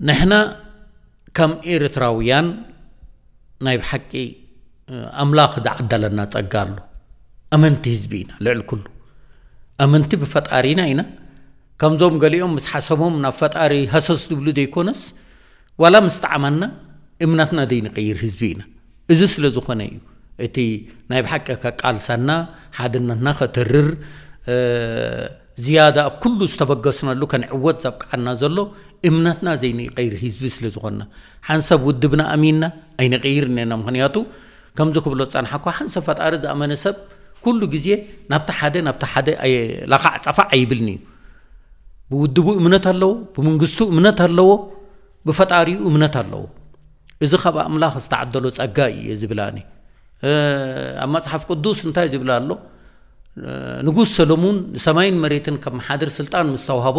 ንሕና ከም ኤርትራውያን ናይ ብሓቂ፣ እ፣ ኣምላኽ ዝዓደለና ጸጋ ኣሎ። ኣመንቲ ህዝቢ ኢና፣ ልዕሊ ኩሉ ኣመንቲ ብፈጣሪና ኢና። ከምዞም ገሊኦም ምስ ሓሰቦም ናብ ፈጣሪ ሃሰስ ዝብሉ ዘይኮነስ፣ ዋላ ምስ ጠዓመና እምነትና ዘይንቀይር ህዝቢ ኢና። እዚ ስለ ዝኾነ እዩ እቲ ናይ ብሓቂ ከቃልሰና፣ ሓድነትና ከተርር፣ እ፣ ዝያዳ ኣብ ኩሉ ዝተበገስነሉ ከንዕወት ዘብቅዓና ዘሎ እምነትና ዘይንቀይር ህዝቢ ስለ ዝኾንና። ሓንሳብ ውድብና ኣሚንና ኣይንቀይርን ኢና። ምኽንያቱ ከምዚ ክብሎ ዝጸንሓኳ፣ ሓንሳብ ፈጣሪ ዝኣመነ ሰብ ኩሉ ግዜ ናብቲ ሓደ፣ ናብቲ ሓደ ኣየ-፣ ላኻዕ ጸፋዕ ኣይብልን እዩ። ብውድቡ እምነት ኣለዎ፣ ብመንግስቱ እምነት ኣለዎ፣ ብፈጣሪኡ እምነት ኣለዎ። እዚ ካብ ኣምላኽ ዝተዓደሎ ጸጋ እዩ እየ ዝብል ኣነ። እ፣ ኣብ መጽሓፍ ቅዱስ እንታይ ዝብል ኣሎ? እ፣ ንጉስ ሰሎሙን ንሰማይን መሬትን ከመሓድር ስልጣን ምስ ተዋህቦ፣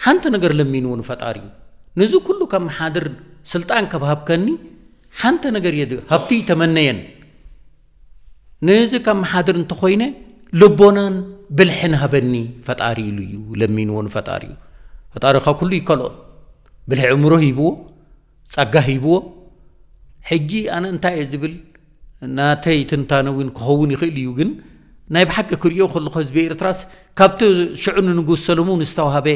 ሓንቲ ነገር ለሚንዎ ንፈጣሪኡ። ነዚ ኩሉ ከመሓድር ስልጣን ከብሃብከኒ ሓንቲ ነገር እየ ድ-፣ ሃብቲ ተመነየን። ነዚ ከመሓድር እንተኾይነ ልቦናን ብልሕን ሃበኒ ፈጣሪ ኢሉ እዩ ለሚንዎ ንፈጣሪኡ። ፈጣሪ ካብ ኩሉ ይከልኦ። ብልሒ ኣእምሮ ሂብዎ፣ ጸጋ ሂብዎ። ሕጂ ኣነ እንታይ እየ ዝብል፣ ናተይ ትንታነ እውን ክኸውን ይኽእል እዩ፣ ግን ናይ ብሓቂ ክርእዮ ከለኹ ህዝቢ ኤርትራስ ካብቲ ሽዑ ንንጉስ ሰለሙን ዝተዋህበ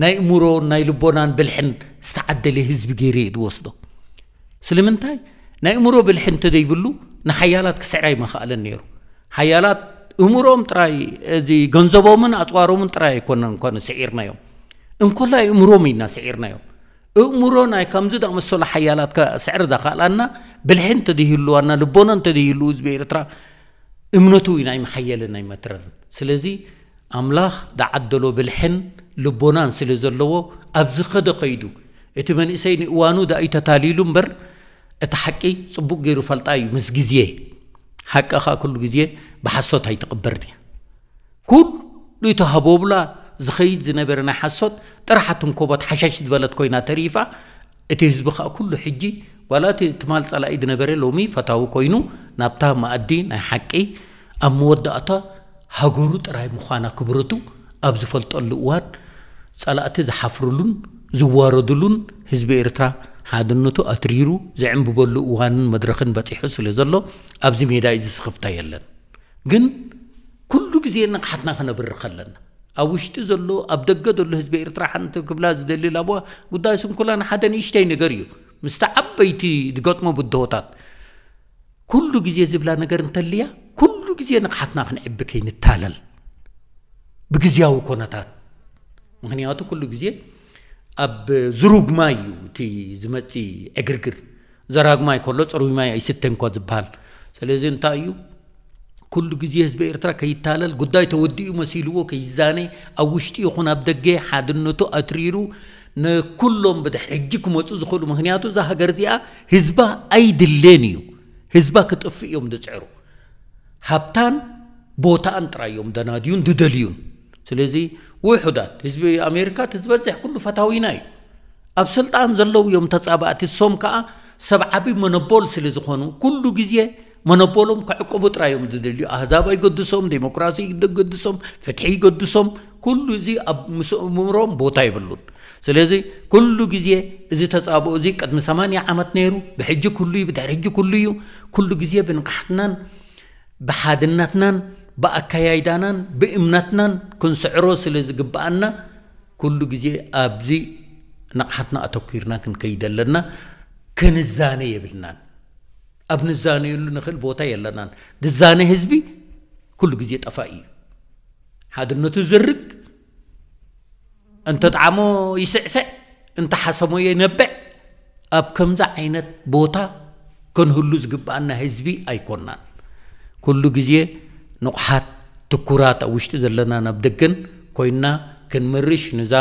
ናይ እምሮን ናይ ልቦናን ብልሕን ዝተዓደለ ህዝቢ ገይረ እየ ዝወስዶ። ስለምንታይ? ናይ እምሮ ብልሒ እንተደይብሉ ንሓያላት ክስዕር ኣይመኻእለን ነይሩ። ሓያላት እምሮም ጥራይ፣ እዚ ገንዘቦምን ኣፅዋሮምን ጥራይ ኣይኮነን ኮነ ስዒርናዮም። እንኮላይ እምሮም ኢና ስዒርናዮም። እእምሮ ናይ ከምዚ ዝኣመሰሉ ሓያላት ከስዕር ዘኻእላና ብልሒ እንተደይህልዋና፣ ልቦና እንተደይህልው ህዝቢ ኤርትራ እምነቱ ኢና ኣይመሓየልን ኣይመትረርን። ስለዚ ኣምላኽ ዝዓደሎ ብልሕን ልቦናን ስለ ዘለዎ ኣብዚ ኸደ ኸይዱ እቲ መንእሰይ ንእዋኑ ዳእዩ ተታሊሉ እምበር እቲ ሓቂ ጽቡቕ ገይሩ ፈልጣ እዩ። ምስ ግዜ ሓቂ ኸኣ ኩሉ ግዜ ብሓሶት ኣይትቕበርን እያ። ኩሉ እቲ ሃቦብላ ዝኸይድ ዝነበረ ናይ ሓሶት ጥራሕ ትንኮቦት ሓሸሽ ዝበለት ኮይና ተሪፋ፣ እቲ ህዝቢ ኸኣ ኩሉ ሕጂ ዋላ እቲ ትማል ጸላኢ ዝነበረ ሎሚ ፈታዊ ኮይኑ ናብታ መኣዲ ናይ ሓቂ ኣብ መወዳእታ ሃገሩ ጥራይ ምዃና ክብረቱ ኣብ ዝፈልጠሉ እዋን ጸላእቲ ዝሓፍርሉን ዝዋረድሉን ህዝቢ ኤርትራ ሓድነቱ ኣትሪሩ ዝዕንብበሉ እዋንን መድረኽን በጺሑ ስለ ዘሎ ኣብዚ ሜዳ እዚ ስኽፍታ የለን። ግን ኩሉ ግዜ ንቕሓትና ከነብርኽ ኣለና። ኣብ ውሽጢ ዘሎ ኣብ ደገ ዘሎ ህዝቢ ኤርትራ ሓንቲ ክብላ ዝደሊ ላብዋ ጉዳይ ስንኩላን ሓደ ንእሽተይ ነገር እዩ። ምስቲ ዓበይቲ ዝገጥሞ ብድሆታት ኩሉ ግዜ ዝብላ ነገር እንተልያ ኩሉ ግዜ ንቕሓትና ክንዕቢ ከይንታለል ብግዜያዊ ኮነታት። ምኽንያቱ ኩሉ ግዜ ኣብ ዝሩግ ማይ እዩ እቲ ዝመጽእ ዕግርግር። ዘራግ ማይ ከሎ ጽሩይ ማይ ኣይስተን እኳ ዝበሃል። ስለዚ እንታይ እዩ? ኩሉ ግዜ ህዝቢ ኤርትራ ከይታለል ጉዳይ ተወዲኡ መሲልዎ ከይዛነ ኣብ ውሽጢ ይኹን ኣብ ደገ ሓድነቱ ኣትሪሩ ንኩሎም ብድሕሪ ሕጂ ክመጹ ዝኽእሉ። ምኽንያቱ እዛ ሃገር እዚኣ ህዝባ ኣይድሌን እዩ። ህዝባ ክጥፍእ እዮም ዝጽዕሩ። ሃብታን ቦታኣን ጥራይ እዮም ደናድዩን ድደልዩን። ስለዚ ውሑዳት ህዝቢ ኣሜሪካ እቲ ዝበዝሕ ኩሉ ፈታዊና እዩ። ኣብ ስልጣን ዘለዉ እዮም ተጻባእቲ። እሶም ከኣ ሰብ ዓቢ መነቦል ስለ ዝኾኑ ኩሉ ግዜ መነቦሎም ክዕቅቡ ጥራይ እዮም ዝደልዩ። ኣህዛብ ኣይገድሶም፣ ዴሞክራሲ ይገድሶም፣ ፍትሒ ይገድሶም። ኩሉ እዚ ኣብ ምስ እምሮም ቦታ የብሉን። ስለዚ ኩሉ ግዜ እዚ ተጻብኦ እዚ ቅድሚ ሰማንያ ዓመት ነይሩ፣ ብሕጂ ኩሉ እዩ፣ ብድሕሪ ሕጂ ኩሉ እዩ። ኩሉ ግዜ ብንቕሓትናን ብሓድነትናን ብኣከያይዳናን ብእምነትናን ክንስዕሮ ስለ ዝግብኣና ኩሉ ግዜ ኣብዚ ንቕሓትና ኣተኲርና ክንከይድ ኣለና። ክንዛነ የብልናን። ኣብ ንዛነየሉ ንኽእል ቦታ የለናን። ዝዛነ ህዝቢ ኩሉ ግዜ ጠፋኢ እዩ። ሓድነቱ ዝርግ፣ እንተጠዓሞ ይስዕስዕ፣ እንተሓሰሞ የነብዕ። ኣብ ከምዚ ዓይነት ቦታ ክንህሉ ዝግብኣና ህዝቢ ኣይኮናን። ኩሉ ግዜ ንቑሓት፣ ትኩራት፣ ኣብ ውሽጢ ዘለናን ኣብ ደገን ኮይንና ክንምርሽ፣ ንዛ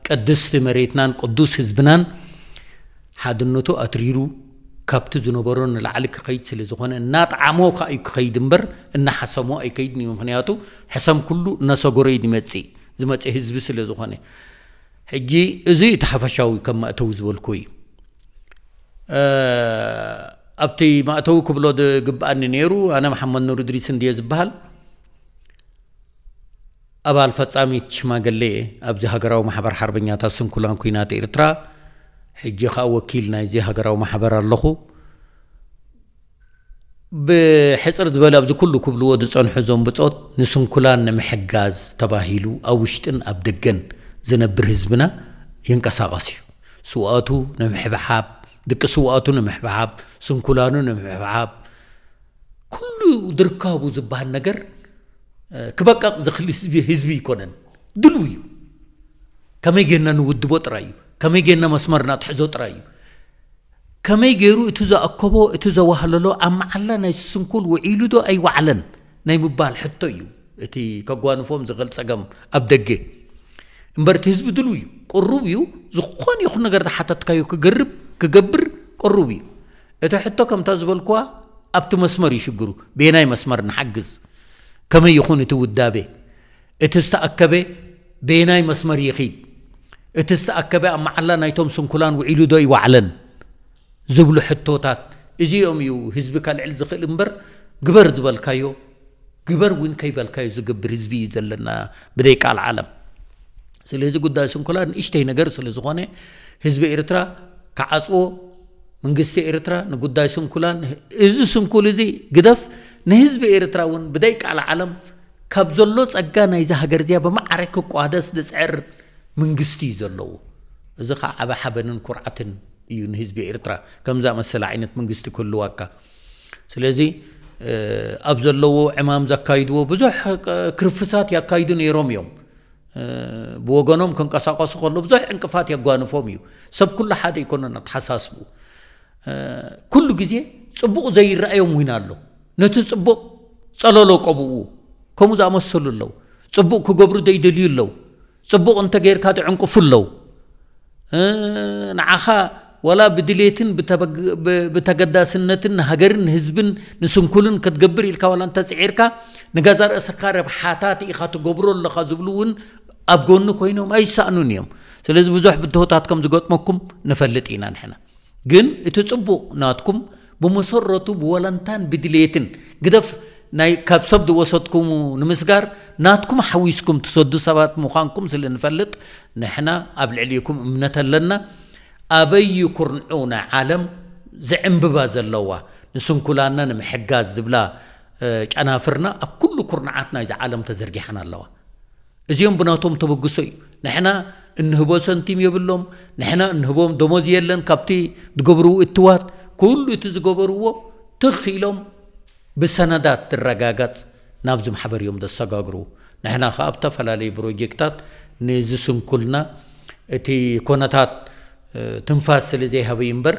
ቅድስቲ መሬትናን ቅዱስ ህዝብናን ሓድነቱ ኣትሪሩ ካብቲ ዝነበሮ ንላዕሊ ክኸይድ ስለ ዝኾነ፣ እናጠዓሞ ከኣ እዩ ክኸይድ እምበር እናሓሰሞ ኣይከይድን እዩ። ምኽንያቱ ሕሰም ኩሉ እናሰጎረ እዩ ዝመጽእ፣ ዝመጽእ ህዝቢ ስለ ዝኾነ። ሕጂ እዚ እቲ ሓፈሻዊ ከም መእተዊ ዝበልኩ እዩ። እ፣ ኣብቲ መእተዊ ክብሎ ዝግብኣኒ ነይሩ፣ ኣነ መሓመድ ኑር እድሪስ እንድየ ዝበሃል። ኣባል ፈጻሚት ሽማግሌ እየ ኣብዚ ሃገራዊ ማሕበር ሓርበኛታት ስንኩላን ኲናት ኤርትራ። ሕጂ ኸኣ ወኪል ናይዚ ሃገራዊ ማሕበር ኣለኹ። ብሕጽር ዝበለ ኣብዚ ኩሉ ክብልዎ ዝጸንሑ እዞም ብጾት ንስንኩላን ንምሕጋዝ ተባሂሉ ኣብ ውሽጥን ኣብ ደገን ዝነብር ህዝብና ይንቀሳቐስ እዩ። ስውኣቱ ንምሕብሓብ፣ ደቂ ስውኣቱ ንምሕብሓብ፣ ስንኩላኑ ንምሕብሓብ፣ ኩሉ ድርካቡ ዝበሃል ነገር፣ እ፣ ክበቀቕ ዝኽእል ህዝቢ፣ ህዝቢ ኣይኮነን። ድልው እዩ። ከመይ ጌርና ንውድቦ ጥራይ እዩ። ከመይ ጌርና መስመርና ትሕዞ ጥራይ እዩ። ከመይ ገይሩ እቲ ዝኣከቦ፣ እቲ ዘዋህለሎ ኣብ መዓላ ናይ ስንኩል ውዒሉ ዶ ኣይወዓለን ናይ ምባል ሕቶ እዩ። እቲ ከጓንፎም ዝኽእል ጸገም ኣብ ደገ እምበር እቲ ህዝቢ ድልው እዩ፣ ቅሩብ እዩ። ዝኾነ ይኹን ነገር ዝሓተትካዮ ክገርብ፣ ክገብር ቅሩብ እዩ። እቲ ሕቶ ከምታ ዝበልኩዋ ኣብቲ መስመር እዩ ሽግሩ። በየናይ መስመር ንሓግዝ? ከመይ ይኹን እቲ ውዳቤ? እቲ ዝተኣከበ በየናይ መስመር ይኺድ? እቲ ዝተኣከበ ኣብ መዓላ ናይቶም ስንኩላን ውዒሉ ዶ ይወዓለን? ዝብሉ ሕቶታት እዚኦም እዩ ህዝቢ ከልዕል ዝኽእል እምበር፣ ግበር ዝበልካዮ ግበር እውን ከይበልካዮ ዝገብር ህዝቢ እዩ ዘለና ብደይ ቃል ዓለም። ስለዚ ጉዳይ ስንኩላን ንእሽተይ ነገር ስለ ዝኾነ ህዝቢ ኤርትራ ክዓጽዎ፣ መንግስቲ ኤርትራ ንጉዳይ ስንኩላን፣ እዚ ስንኩል እዚ ግደፍ፣ ንህዝቢ ኤርትራ እውን ብደይ ቃል ዓለም ካብ ዘሎ ጸጋ ናይዛ ሃገር እዚኣ ብማዕረ ክቋደስ ዝጽዕር መንግስቲ እዩ ዘለዎ። እዚ ኸዓ ዓቢ ሓበንን ኩርዓትን እዩ ንህዝቢ ኤርትራ። ከምዛ መሰለ ዓይነት መንግስቲ ክህልዋካ። ስለዚ ኣብ ዘለዎ ዕማም ዘካይድዎ ብዙሕ ክርፍሳት ያካይዱ ነይሮም እዮም። ብወገኖም ክንቀሳቀሱ ከሎ ብዙሕ ዕንቅፋት የጓንፎም እዩ። ሰብ ኩሉ ሓደ ኣይኮነን ኣተሓሳስቡ። ኩሉ ግዜ ጽቡቕ ዘይረኣዮም እውን ኣሎ። ነቲ ጽቡቕ ጸለሎ ቀብኡ። ከምኡ ዝኣመሰሉ ኣለዉ። ጽቡቕ ክገብሩ ዘይደልዩ ኣለዉ። ጽቡቕ እንተ ጌርካ ዝዕንቅፉ ኣለዉ። ንዓኻ ዋላ ብድሌትን ብተገዳስነትን ንሃገርን ንህዝብን ንስንኩልን ክትገብር ኢልካ ዋላ እንተጽዒርካ፣ ንገዛ ርእስኻ ረብሓታት ኢኻ ትገብሮ ኣለኻ ዝብሉ እውን ኣብ ጎኒ ኮይኖም ኣይሰኣኑን እዮም። ስለዚ ብዙሕ ብድሆታት ከም ዝገጥመኩም ንፈልጥ ኢና ንሕና። ግን እቲ ጽቡቕ ናትኩም ብመሰረቱ ብወለንታን ብድሌትን ግደፍ ናይ ካብ ሰብ ዝወሰድኩሙ ንምስጋር ናትኩም ሓዊስኩም ትሰዱ ሰባት ምዃንኩም ስለ ንፈልጥ ንሕና ኣብ ልዕሊኩም እምነት ኣለና። ኣበይ ኩርንዑ ናይ ዓለም ዝዕምብባ ዘለዋ ንስንኩላና ንምሕጋዝ ዝብላ ጨናፍርና ኣብ ኩሉ ኩርንዓት ናይዚ ዓለም ተዘርጊሓን ኣለዋ። እዚኦም ብናቶም ተበግሶ እዩ። ንሕና እንህቦ ሰንቲም የብሎም። ንሕና እንህቦም ደሞዝ የለን ካብቲ ዝገብርዎ እትዋት። ኩሉ እቲ ዝገበርዎ ትኽ ኢሎም ብሰነዳት ዝረጋገጽ ናብዚ ማሕበር እዮም ዘሰጋግሩ። ንሕና ከኣ ኣብ ዝተፈላለዩ ፕሮጀክታት ንዝስንኩልና እቲ ኮነታት ትንፋስ ስለ ዘይሃበ እምበር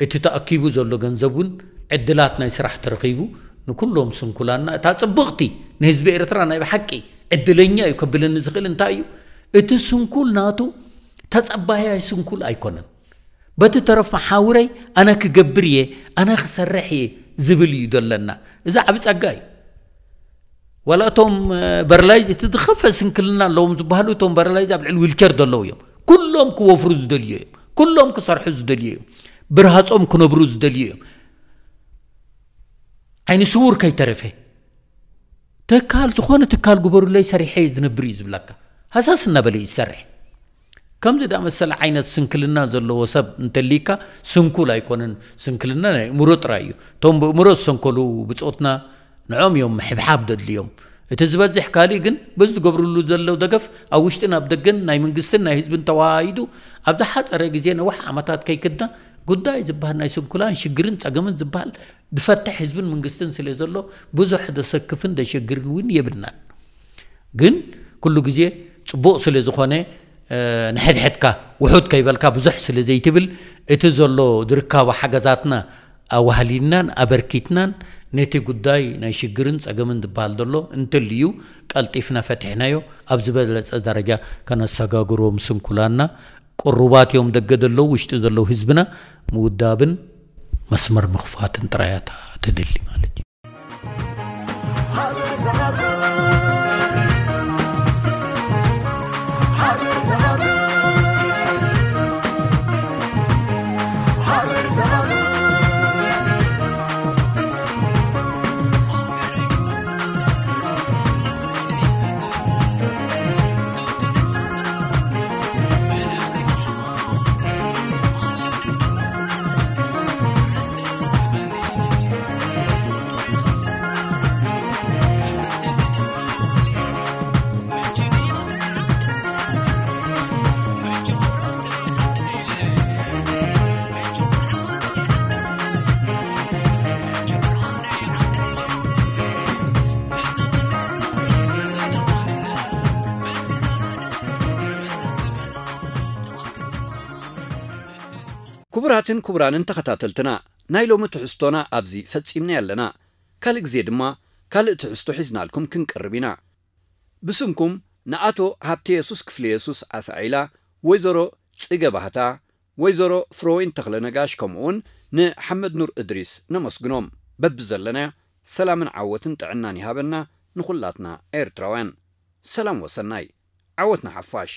እቲ ተኣኪቡ ዘሎ ገንዘብ እውን ዕድላት ናይ ስራሕ ተረኺቡ ንኩሎም ስንኩላና እታ ጽብቕቲ ንህዝቢ ኤርትራ ናይ ብሓቂ ዕድለኛ እዩ ከብለኒ ዝኽእል እንታይ እዩ? እቲ ስንኩል ናቱ ተጸባያይ ስንኩል ኣይኮነን። በቲ ተረፍ መሓውረይ ኣነ ክገብር እየ፣ ኣነ ክሰርሕ እየ ዝብል እዩ ዘለና። እዚ ዓቢ ጸጋ እዩ። ዋላ እቶም በርላይዝ እቲ ዝኸፈ ስንክልና ኣለዎም ዝበሃሉ እቶም በርላይዝ ኣብ ልዕሊ ዊልቸር ዘለዉ እዮም። ኩሎም ክወፍሩ ዝደልዩ እዮም። ኩሎም ክሰርሑ ዝደልዩ እዮም። ብርሃጾም ክነብሩ ዝደልዩ እዮም። ዓይኒ ስውር ከይተረፈ ትካል ዝኾነ ትካል ግበሩለይ ሰሪሐ ዝነብር እዩ ዝብለካ። ሃሳስ እናበለ እዩ ዝሰርሕ። ከምዚ ዳመሰለ ዓይነት ስንክልና ዘለዎ ሰብ እንተሊካ ስንኩል ኣይኮነን። ስንክልና ናይ እምሮ ጥራይ እዩ። እቶም ብእምሮ ዝሰንከሉ ብጾትና ንዖም እዮም ምሕብሓብ ደድልዮም። እቲ ዝበዝሕ ካልእ ግን በዚ ዝገብርሉ ዘለዉ ደገፍ ኣብ ውሽጥን ኣብ ደገን ናይ መንግስትን ናይ ህዝብን ተዋሃሂዱ ኣብ ዝሓጸረ ግዜ ነዋሕ ዓመታት ከይክድና ጉዳይ ዝበሃል ናይ ስንኩላን ሽግርን ጸገምን ዝበሃል ዝፈትሕ ህዝብን መንግስትን ስለ ዘሎ ብዙሕ ዘሰክፍን ዘሸግርን እውን የብልናን። ግን ኩሉ ግዜ ጽቡቕ ስለ ዝኾነ ንሕድሕድካ ውሑድ ከይበልካ ብዙሕ ስለ ዘይትብል እቲ ዘሎ ዝርካቡ ሓገዛትና ኣዋህሊልናን ኣበርኪትናን ነቲ ጉዳይ ናይ ሽግርን ጸገምን ዝበሃል ዘሎ እንተልዩ ቀልጢፍና ፈቲሕናዮ ኣብ ዝበለጸ ደረጃ ከነሰጋግሮ ምስንኩላና ቅሩባት እዮም ደገ ዘለዉ ውሽጢ ዘለዉ ህዝብና ምውዳብን መስመር ምኽፋትን ጥራያታ ትደሊ ማለት እዩ። ክቡራትን ክቡራንን ተኸታተልትና፣ ናይ ሎሚ ትሕዝቶና ኣብዚ ፈጺምና ኣለና። ካልእ ግዜ ድማ ካልእ ትሕዝቶ ሒዝናልኩም ክንቀርብ ኢና። ብስምኩም ንኣቶ ሃብተየሱስ ክፍለየሱስ ኣሳዒላ፣ ወይዘሮ ጽገ ባህታ፣ ወይዘሮ ፍሮወይን ተኽለ ነጋሽ፣ ከምኡውን ንሓመድ ኑር እድሪስ ነመስግኖም። በብዘለናዮ ሰላምን ዓወትን ጥዕናን ይሃበና ንኹላትና ኤርትራውያን። ሰላም ወሰናይ። ዓወት ንሓፋሽ።